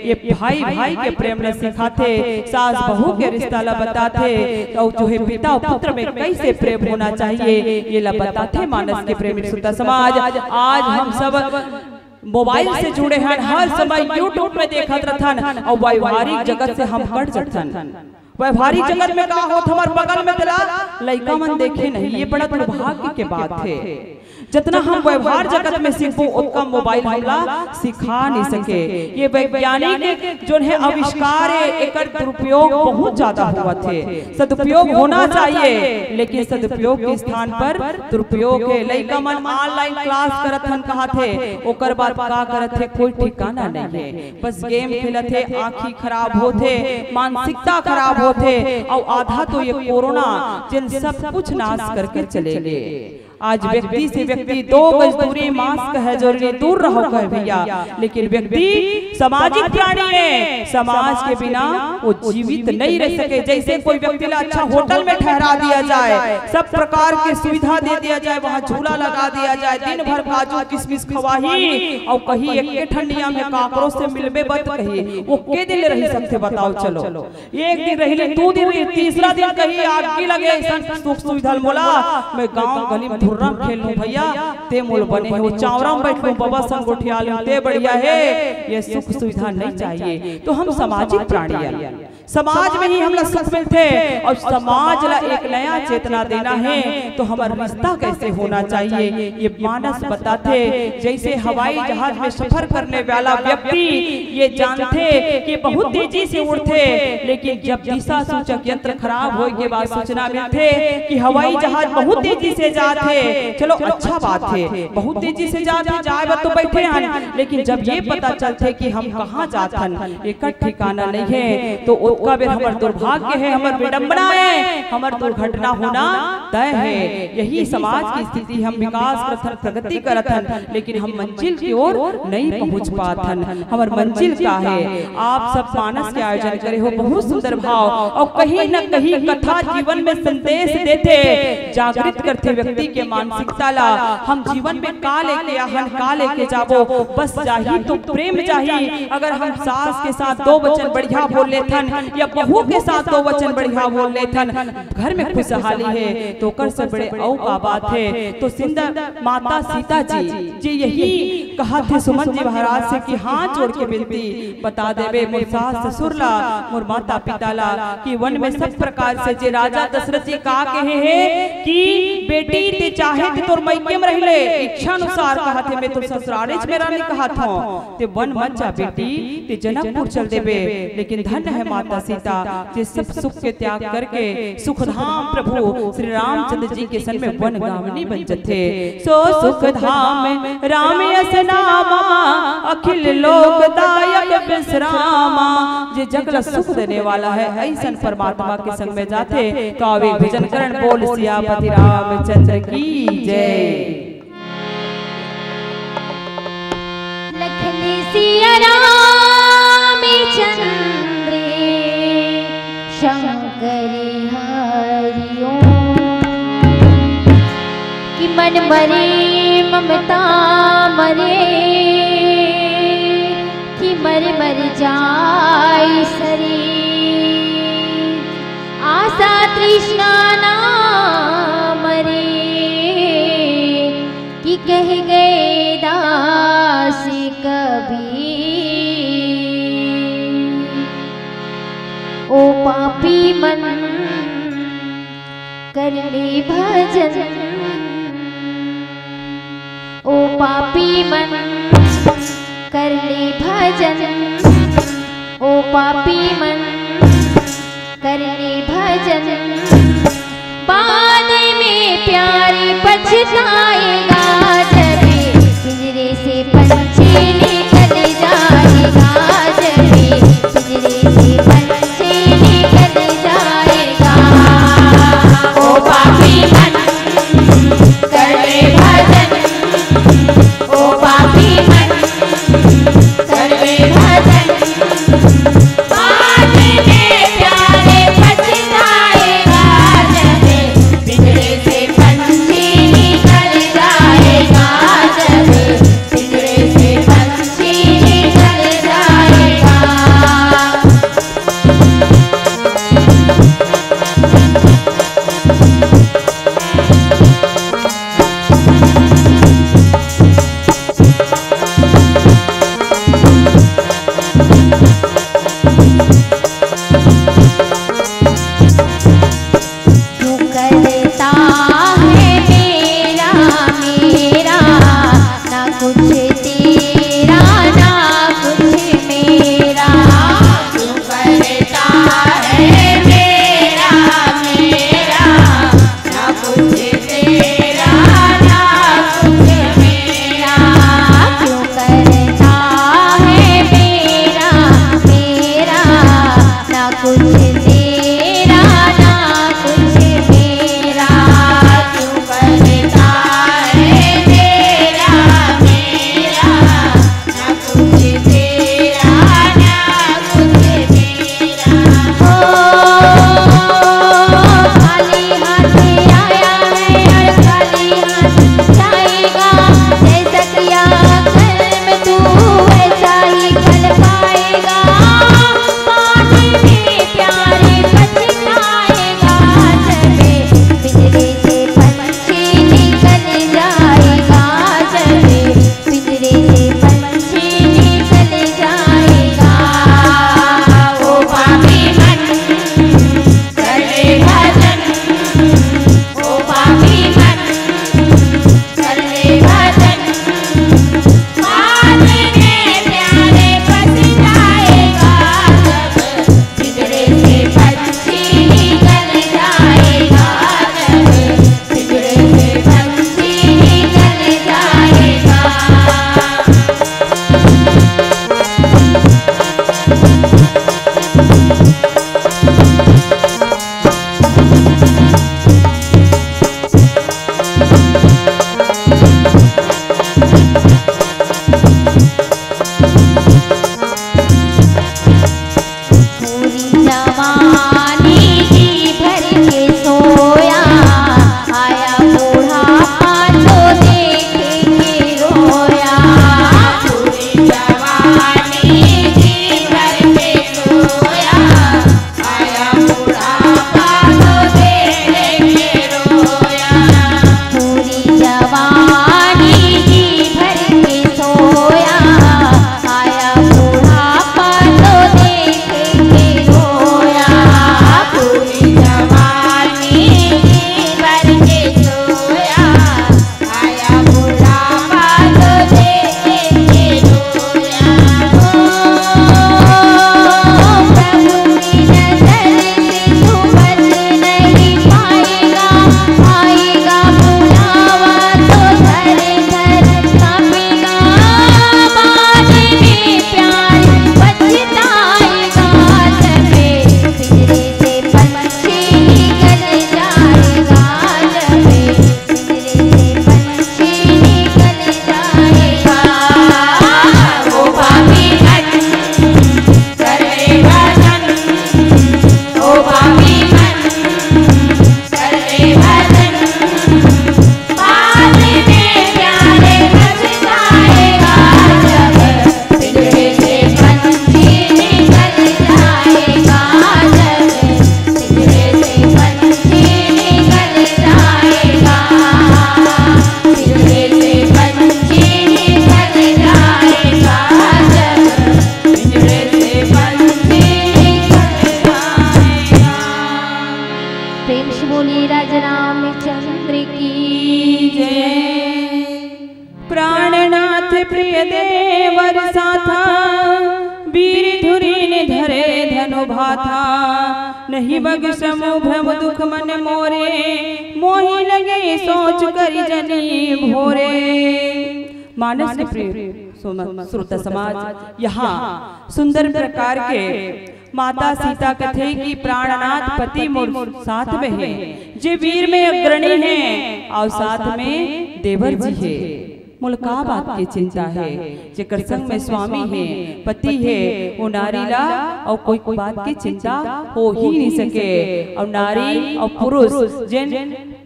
ये भाई भाई के प्रेम ला सिखाथे, सास बहू के रिश्ता ला बताथे, और जो है पिता और पुत्र में कैसे प्रेम होना चाहिए, ये ला बताथे मानस के प्रेमी श्रोता समाज। आज हम सब मोबाइल से जुड़े हन, हर समय YouTube में देखत रथन और व्यवहारिक जगत से हम कट जथन। व्यवहारिक जगत में का होत, हमर बगल में तेला लइका मन देखे नहीं, ये बड़ा दुर्भाग्य के बात है। जितना हम व्यवहार जगत में सीखबो, उतना मोबाइल हमला सिखा नहीं सके। ये वैज्ञानिक जो है आविष्कार है, एकर दुरुपयोग बहुत ज्यादा होवत है। सदुपयोग होना चाहिए, लेकिन सदुपयोग के स्थान पर दुरुपयोग है। लइका मन ऑनलाइन क्लास करत हन कहत हे, ओकर बाद का करत हे, कोई ठिकाना नहीं है। बस गेम खेलत हे, आँखी खराब होत हे, मानसिकता खराब होत हे, और आधा तो ये कोरोना जिन सब कुछ नाश करके चले गए। आज व्यक्ति से व्यक्ति दो गज दूरी, मास्क है जरूरी, दूर रहो कहे भैया, लेकिन व्यक्ति सामाजिक प्राणी है, समाज के बिना वो जीवित नहीं रह सके। जैसे कोई व्यक्ति ला अच्छा होटल में ठहरा दिया जाए, सब प्रकार की सुविधा दे दिया जाए, वहाँ झूला लगा दिया जाए, दिन भर काजू किशमिश खवाही और कहीं एक ठंडिया में काकरोच से मिलबे बत कही, वो के दिन रही सकते बताओ? चलो, एक दिन रही, दू दिन रही, तीसरा दिन कहीं आगी लगे, ऐसा सुख सुविधा मोला, मैं गांव गली में धुर्रा खेल लूं भैया, ते मोल बने हो, चावरा में बैठ लूं, बाबा संग गोठिया लूं, ते बढ़िया है। ये सुख सुविधा नहीं चाहिए। तो हम सामाजिक प्राणी हैं, समाज में ही हमला सुख मिलथे और समाज ला एक नया चेतना देना है। तो हमर रिश्ता कैसे होना चाहिए, ये मानस बताथे। जैसे हवाई जहाज में सफर करने वाला व्यक्ति ये जानथे कि बहुत तेजी से उड़थे, लेकिन जब दिशा सूचक यंत्र खराब होए के बाद सूचना मिलथे कि हवाई जहाज बहुत तेजी से जात हे, चलो अच्छा बात है, बहुत तेजी से जात हे, जाए बर तो बैठे हन, लेकिन जब ये पता चलथे कि हम कहाँ जात हन, एकर ठिकाना नहीं है, तो ओतका बेर हमर दुर्भाग्य है, हमर विडंबना है, हमर दुर्घटना होना तय है। यही समाज की स्थिति, हम विकास करत हन, प्रगति करत हन, लेकिन हम मंजिल की ओर नहीं पहुंच पात हन। हमर मंजिल का है? आप सब मानस के आयोजन करे हो, बहुत सुंदर भाव, और कहीं न कहीं कथा जीवन में संदेश देथे, जागृत करथे व्यक्ति के मानसिकता ला। हम जीवन में का लेके आहन, का लेके जाबो, बस जाही तो प्रेम जाही। अगर हम सास के साथ दो वचन बढ़िया बोल लेथन या बहू के साथ दो वचन बढ़िया बोल लेथन, घर में खुशहाली है, तो ओकर से बड़े अउ का बात है? तो सुंदर माता सीता जी, जी यही कहा थे सुमन जी महाराज से कि हाथ जोड़ के विनती बता देवे मोर सास ससुर ला, मोर माता पिता ला, कि वन में सब प्रकार से जे राजा दशरथ जी का कहे हे कि बेटी ते चाहे ते तोर मइके में रह ले, इच्छा अनुसार कहा थे, मैं तो ससुरारे में रहना नहीं कहा था, ते वन मत जा बेटी, ते जनकपुर चल देवे। लेकिन धन्य है माता सीता, जे सब सुख के त्याग करके सुखधाम प्रभु श्री रामचंद्र जी के सन में वन गावनी बन जथे। सो सुखधाम राम यस नामा, अखिल लोक दायक विश्रामा। जे जग ला सुख देने वाला है, ऐसन परमात्मा के संग में जाथे। तो आवे भजन करण, बोल सियापति रामचंद्र की जय। लखन सिया राम चंद्र शंकर हरि ओम। कि मन मरे ममता मरे, कि मर मर जाय शरीर। आशा तृष्णा ना मरे, कि कह गए दास कबीर। ओ पापी मन कर ले भजन, ओ पापी मन कर ले तेरा ना कुछ मेरा, क्यों करता है मेरा, मेरा, ना कुछ तेरा, ना कुछ मेरा, क्यों करता है मेरा, मेरा, ना कुछ तेरा, ना कुछ मेरा, क्यों करता है मेरा, मेरा, ना कुछ तेरा, ना कुछ मेरा। ओ, खाली हाथ आया है और खाली हाथ जाएगा। जैसा किया कर्म तू, वैसा ही फल पाएगा। बाद में प्यारे पछताएगा जब पिंजरे से पंछी निकल जाएगा, जब पिंजरे से पंछी निकल जाएगा। ओ पापी मन, कर ले भजन, ओ पापी मन, कर ले भजन। बाद में प्यारे पछताएगा जब पिंजरे से पंछी निकल जाएगा, जब पिंजरे से पंछी निकल जाएगा। पूरी जवानी जी भर के सोया, आया बुढ़ापा तो देखे के रोया। पूरी जवानी जी भर के सोया, आया बुढ़ापा तो देखे के रोया। पूरी जवानी जी भर के सोया, आया बुढ़ापा तो देखे के रोया। पूरी जवानी जी भर के सोया, आया बुढ़ापा तो देखे के रोया। ओ, प्रभु की नजर से तू बच नहीं पाएगा, आएगा बुलावा तो धर धर कांपेगा। बाद में प्यार पछताएगा जब पिंजरे से पंछी निकल जाएगा, जब पिंजरे से पंछी निकल जाएगा। ओ पापी मन, कर ले भजन, ओ पापी मन, कर ले भजन। बाद में प्यारे पछताएगा जब पिंजरे से पंछी निकल जाएगा, जब पिंजरे से पंछी निकल जाएगा, पिंजरे से पंछी निकल जाएगा, जब पिंजरे से पंछी निकल जाएगा। प्रेम से बोलिए राजा रामचंद्र की जय। प्राणनाथ प्रिय देवर साथा, वीर धुरी ने धरे धनु भाथा। नहीं बग समूह भ्रम दुख मन मोरे, मोहि लगे सोच करि जनि भोरे। मानस के प्रिय सुम-, श्रोता समाज, यहाँ सुंदर प्रकार के माता सीता कथे कि प्राणनाथ पति मोर साथ में हे, जे वीर में अग्रणी हे अउ साथ में देवर जी हे। मोला का बात के चिंता हे, जेकर संग में स्वामी हे, पति हे, ओ नारी ला अउ कोई बात के चिंता हो ही नहीं सके। अउ नारी अउ पुरुष जेन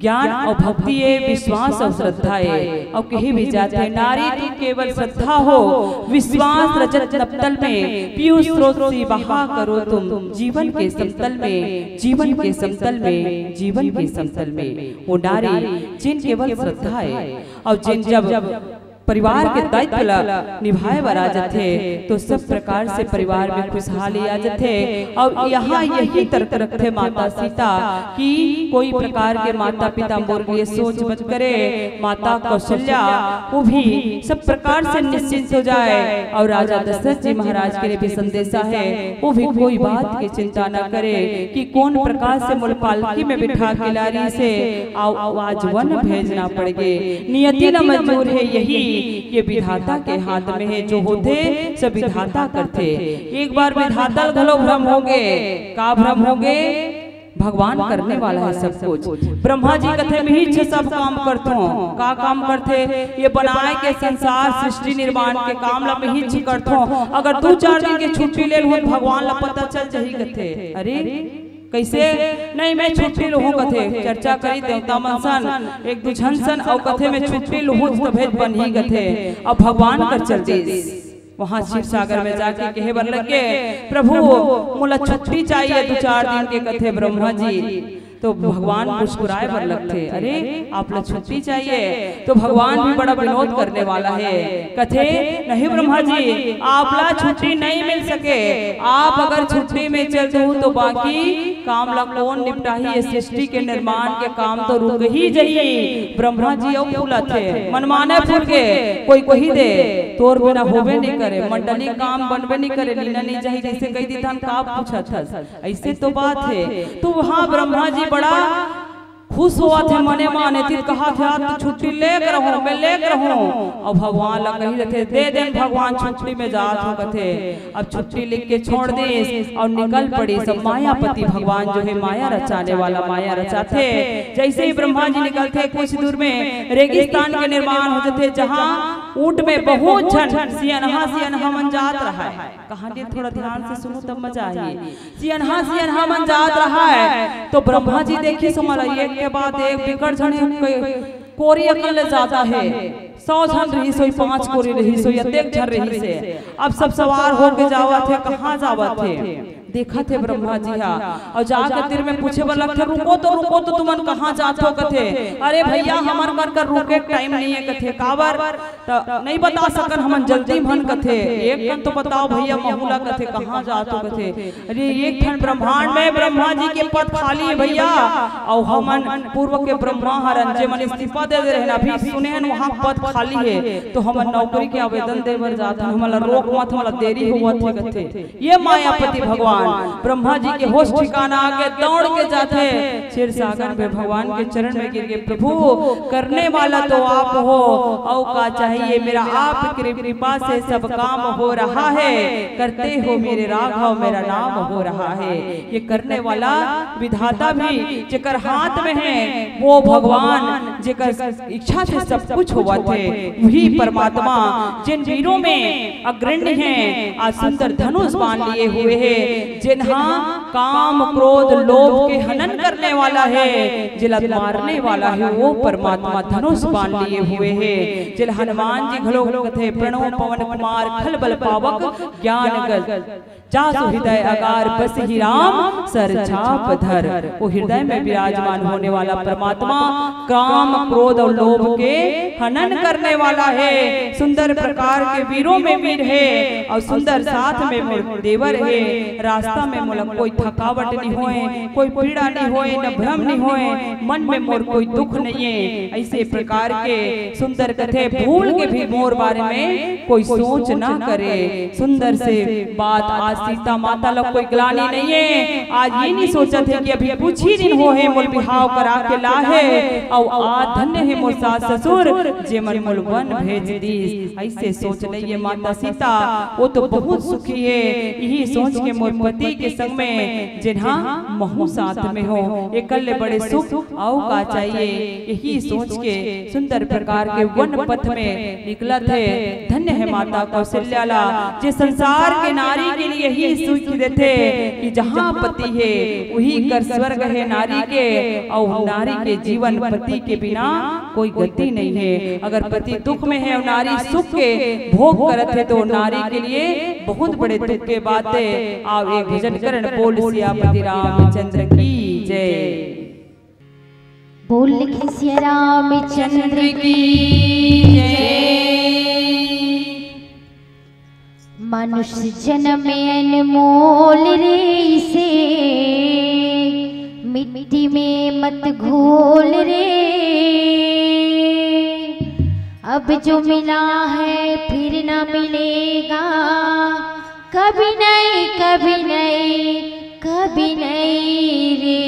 ज्ञान अउ भक्ति ए, विश्वास अउ श्रद्धा ए, अउ कहे भी जाथे, नारी तू केवल श्रद्धा हो, विश्वास रजत नवतल में, पीयूष स्रोत सी बहा करो तुम, जीवन के समतल में, जीवन के समतल में, जीवन के समतल में। वो नारी जिन केवल श्रद्धा ए, अउ जिन जब परिवार के दायित्व ला निभाए बर आ जथे, तो सब प्रकार से परिवार में खुशहाली आ जथे। और यहाँ यही तर्क रखथे माता सीता कि कोई प्रकार के माता पिता मोर लिए सोच मत करे, माता कौशल्या वो भी सब प्रकार से निश्चिंत हो जाए। और राजा दशरथ जी महाराज के लिए भी संदेशा है, वो भी कोई बात की चिंता न करे कि कौन प्रकार से मोला पालकी में बिठा के लारिस हे, अउ आज वन भेजना पड़ गे। नियति न मंजूर है यही, ये विधाता के हाथ में है, जो होथे सब विधाता करथे। एक बार विधाता ल घलो भ्रम होगे, का भ्रम होगे? भगवान करने वाला है सब कुछ। ब्रह्मा जी कथे, "मैं ही छ सब काम करथों।" का काम करथे? ये बनाए के संसार सृष्टि निर्माण के काम ला मैं ही छ करथों। अगर दू चार दिन के छुट्टी ले लूँ, भगवान ला पता चल जाही कथे। अरे, कैसे? नहीं, मैं छुट्टी लूँ कथे। चर्चा करी देवता मन सन, एक दू झन सन, अउ कथे, "मैं छुट्टी लूँ, तभे बनही," कथे। अब भगवान कर चल दिस। वहाँ क्षीर सागर में जाके कहे बर लगे, "प्रभु, मोला छुट्टी चाहिए दू चार दिन के," कथे ब्रह्मा जी। तो भगवान मुस्कुराए बर लगथे, "अरे, आप ला छुट्टी चाहिए?" तो भगवान भी बड़ा विनोद करने वाला है, कथे, "नहीं ब्रह्मा जी, आप ला छुट्टी नहीं मिल सके। आप अगर छुट्टी में चल जाहू तो बाकी काम ला कौन निपटाही? ये सृष्टि के निर्माण के काम तो रुक ही जाही।" ब्रह्मा जी अउ फूलत हे, मनमाने फूल के, कोई कही दे, "तोर बिना होबे नहीं करे, मंडली काम बनबे नहीं करे, लीना नहीं जाही, जैसे कही दिथन, का पूछत हस?" ऐसे तो बात है। तो वहाँ ब्रह्मा जी बड़ा खुश होवत हे मने माने, तित कहा थे, "आज तो छुट्टी लेके रहूं, मैं लेके रहूं।" अब भगवान ला कही देथे, "दे देन भगवान, छुट्टी में जात हूं," कथे। अब छुट्टी लिख के छोड़ दिस और निकल पड़िस। अब मायापति भगवान जो है, माया रचाने वाला, माया रचाथे। जैसे ही ब्रह्मा जी निकलथे, कुछ दूर में रेगिस्तान के निर्माण हो जाथे, जहाँ ऊंट में बहुत झन सियनहा सियनहा मन जात रहय। कहानी थोड़ा ध्यान से सुनहू तब मजा आही। सियनहा सियनहा मन जात रहय, तो ब्रह्मा जी देखिस ओमन ला एक के बाद एक बिकट झन हे, कोई कोरी अकन ले जादा हे, सौ झन रहिस होही, पांच कोरी रहिस होही, अतेक झन रहिस हे। अब सब सवार होके जावत हे, कहाँ जावत हे? देखत हे ब्रह्मा जी हा, अउ जाके तीर में पूछे बर लगथे, "रुको तो, रुको तो, तुमन कहाँ जात हो?" कथे, "अरे भैया, हमर मन कर रुके के टाइम नहीं है," कथे। "काबर?" "त नहीं बता सकन, हमन जल्दी में हन," कथे। "एक कन तो बताओ भैया, महू ला," कथे, "कहाँ जात हो?" कथे। अरे, एक ठन ब्रह्मांड में ब्रह्मा जी के पद खाली है भैया, अउ हमन पूर्व के ब्रह्मा हरन, जे मन इस्तीफा दे दे रहे ना, अभी सुने हन वहाँ पद खाली है, तो हमन नौकरी के आवेदन दे बर जात हन, हमन ला रोक मत, हमन ला देरी होवत हे कथे। ये मायापति भगवान ब्रह्मा जी के होश ठिकाना आके दौड़ के जाथे, क्षीर सागर में भगवान के चरण में गिर के, "प्रभु, करने वाला तो आप हो, अउ का चाहिए, मेरा आप कृपा से सब काम हो रहा है, करते हो मेरे राघव, मेरा नाम हो रहा है।" ये करने वाला विधाता भी जेकर हाथ में है, वो भगवान जेकर इच्छा से सब कुछ होवत हे, वही परमात्मा जिन वीरों में अग्रणी हैं, आज सुंदर धनुष बाण लिए हुए हैं, जिन्हा काम, क्रोध, लोभ के हनन करने वाला है, जेला मारने वाला है, वो परमात्मा धनुष बाण लिए हुए है, जेला हनुमान जी घलो कथे, "प्रणव पवन कुमार खलबल पावक ज्ञान गज, जासु हृदय अगार बसहि राम सर छाप धर।" वो हृदय में विराजमान होने वाला परमात्मा काम, क्रोध और लोभ के हनन करने वाला है। सुंदर प्रकार के वीरों में वीर है और सुंदर साथ में मोर देवर है। रास्ता में मोला कोई थकावट नहीं होए, कोई पीड़ा नहीं होए, न भ्रम नहीं होए, मन में मोर कोई दुख नहीं है। ऐसे प्रकार के सुंदर कथे भूल के भी मोर बारे में कोई सोच ना करे। सुंदर से बात आज सीता माता ला कोई ग्लानी नहीं है। आज ये नहीं सोचत हे कि अभी कुछ ही दिन हो हे मोर बिहाव करा के ला हे, अउ आज धन्य हे मोर सास ससुर जे मन मोल वन भेज दीस। ऐसे सोच ले ये माता सीता, वो तो बहुत सुखी हे। यही सोच के मोर पति के संग में जेन हा महू साथ में हो, एकर ले बड़े सुख अउ का चाहिए। यही सोच के सुंदर प्रकार के वन पथ में निकलत हे। धन्य हे माता कौशल्या ला, जे संसार के नारी के लिए ही सीख देथे कि जहाँ पति हे, वही कर स्वर्ग हे नारी के, अउ नारी के जीवन पति के बिना कोई गति नहीं हे। अगर पति दुख में हे अउ नारी सुख के भोग करत हे, तो नारी के लिए बहुत बड़े दुख के बात हे। आओ एक भजन करण बोल सियापति रामचंद्र की जय। बोल लिखे सिया रामचंद्र की जय। मानुष जनम अनमोल रे, इसे मिट्टी में मत घोल रे। अब जो मिला है फिर ना मिलेगा, कभी नहीं, कभी नहीं, कभी नहीं रे।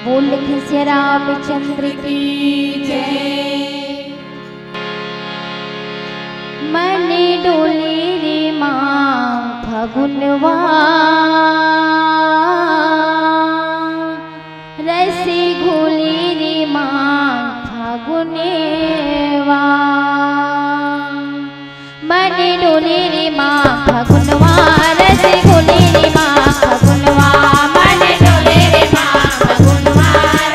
बोल खिसिया रामचंद्र की जय। मन डोले रे माँ फगुनवा, रस घोले रे माँ फगुनवा। मन डोले रे माँ फगुनवा, रस घोले रे माँ फगुनवा। मन डोले रे माँ फगुनवा,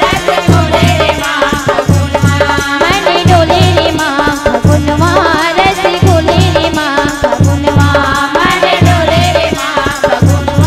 रस घोले रे माँ फगुनवा। मन डोले रे माँ फगुनवा, रस घोले रे माँ फगुनवा। मन डोले रे माँ फगुनवा,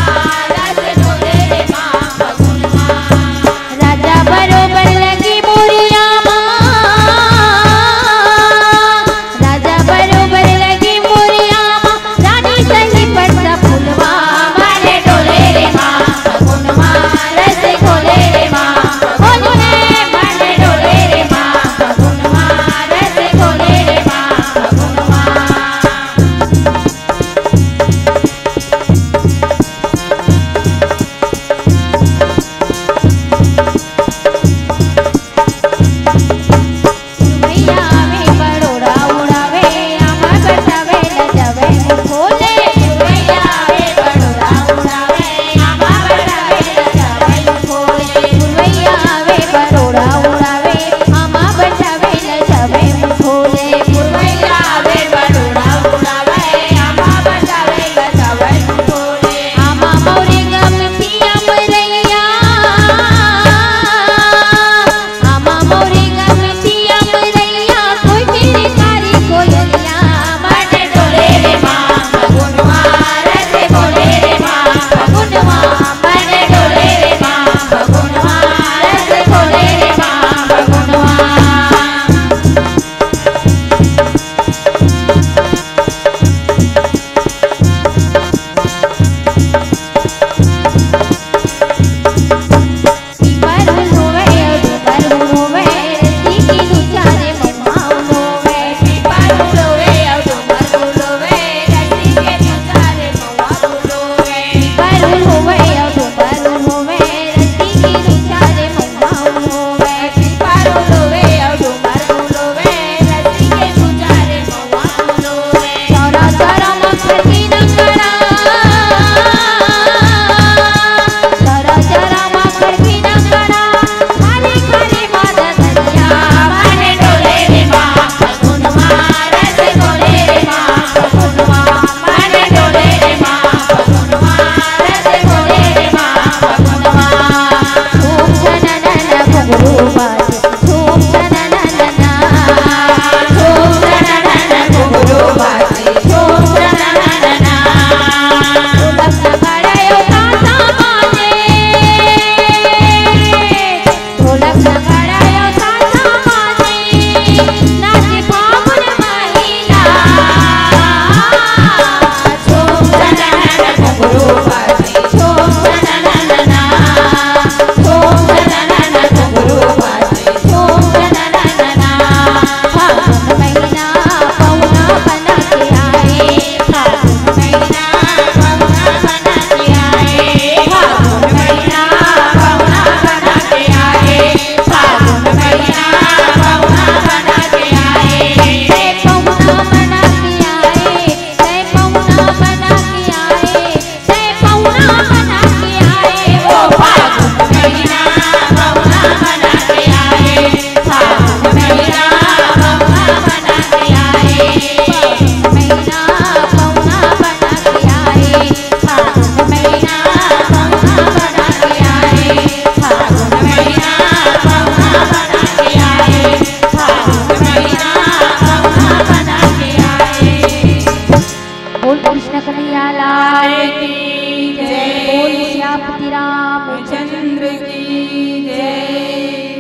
आय की जय। बोल सियापति रामचंद्र की जय।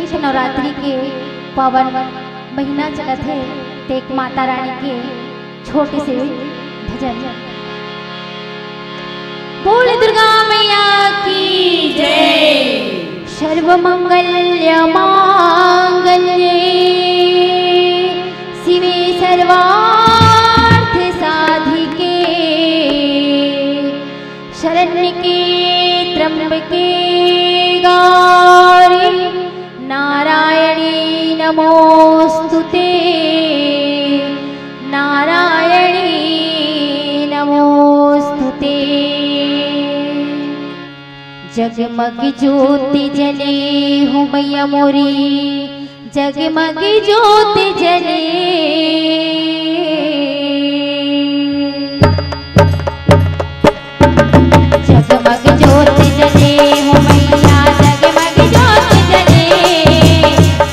इस नवरात्रि के पावन महीना चलत हे, ते एक माता रानी के छोटे से भजन। बोल दुर्गा मैया की जय। सर्वमंगल मांगल्ये शिवे सर्वार्थ साधिके शरण्यके त्र्यंबके गौरी नारायणी नमोस्तुते, नारायणी नमोस्तुते। जगमग ज्योति जले हो मैया मोरी, जगमग ज्योति जले। जगमग ज्योति जले हो मैया, जगमग ज्योति जले,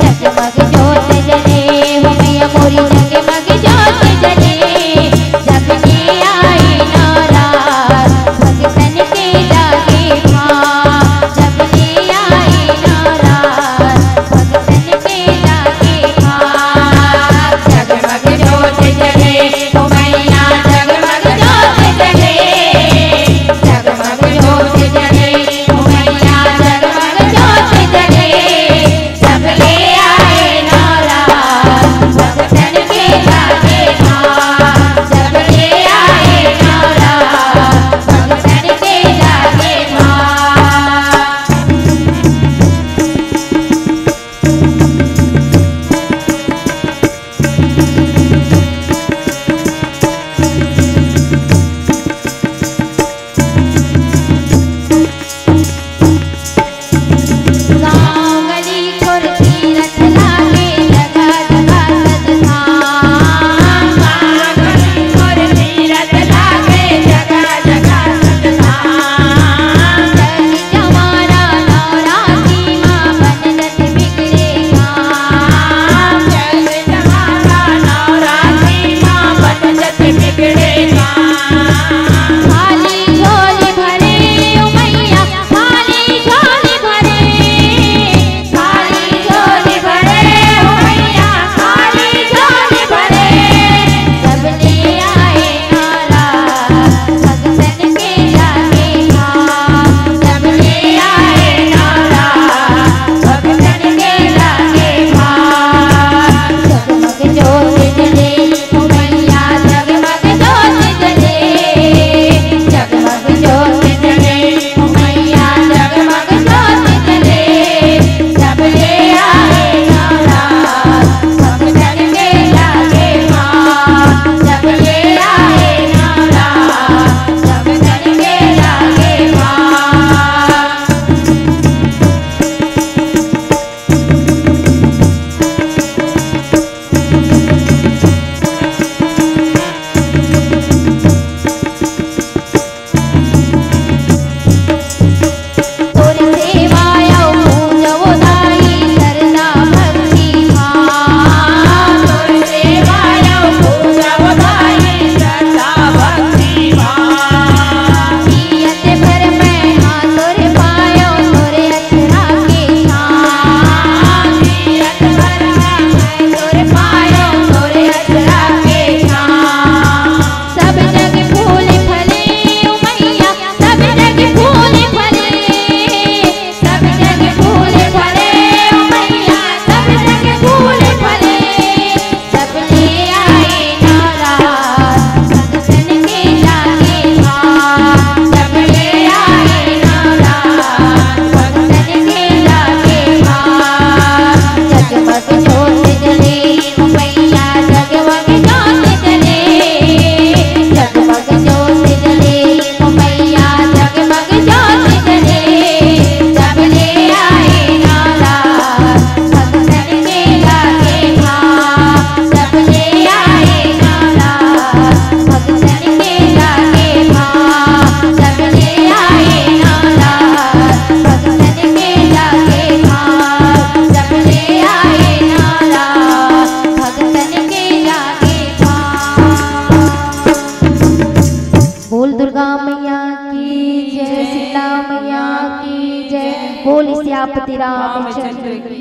जगमग ज्योति जले हो मैया मोरी, जगमग ज्योति जले। जब ले आई नवरात भगतन के जागे भाग, जब ले आई नवरात भगतन के जागे भाग। जगमग ज्योति जले हो मैया, जगमग ज्योति जले, जगमग ज्योति जले हो मैया। सियापति रामचंद्र की।